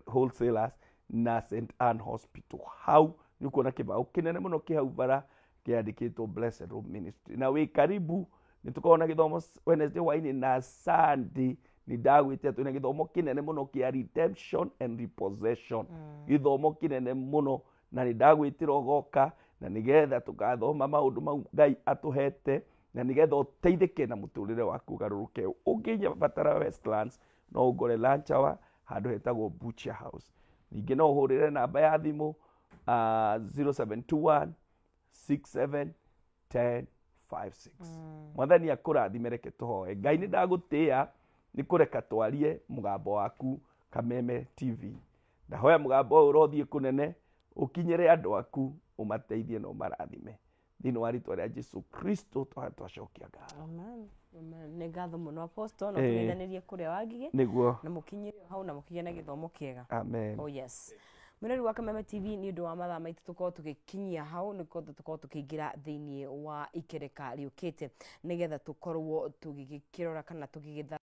Wholesalers na St Anne Hospital. Hau nĩ ũkuona kĩbaũ kĩnene mũno kĩ hau bara kĩandĩkĩtwo Blessed Hope Ministry. Na wĩ karibu, nĩ tũkoragwo na gĩthomo Wednesday hwainĩ na Sunday. Nĩ ndagwĩte twĩna gĩthomo kĩnene mũno kĩa redemption and repossession, gĩthomo kĩnene mũno, na nĩ ndagwĩtĩra ũgoka, na nĩgetha tũgathoma maũndũ mau Ngai atũhete, na nĩgetha ũteithĩke na mũtũrĩre waku ũgarũrũke. Ũngĩbatara Westlands no ũngore lunch hour handũ hetagwo Butcher House. Ningĩ no ũhũrĩre namba ya thimũ 0721 67 10 56. Mwathani akũrathime, reke tũhoe. Ngai nĩ ndagũtĩĩa nĩ kũreka twarie mũgambo waku Kameme TV. Ndahoya mũgambo ũyũ ũrothiĩ kũnene, ũkinyĩre andũ aku, ũmateithie na ũmarathime. Thĩinĩ wa rĩtwa rĩa Jesu Kristo twacokia ngatho. Amen. Amen. Nĩ ngatho mũno Apostle, na tũgeithanĩrie kũrĩa Wangigĩ nĩguo, na mũkinyĩre hau na mũkĩgĩe na gĩthomo kĩega. Amen. Oh yes. Mwĩrori wa Kameme TV, nĩ ũndũ wa mathaa maitũ tũkorwo tũgĩkinyia hau, nĩ tũkorwo tũkĩingĩra thĩinĩ wa ikereka rĩũkĩte nĩgetha tũkorwo tũgĩkĩrora kana tũgĩgĩtha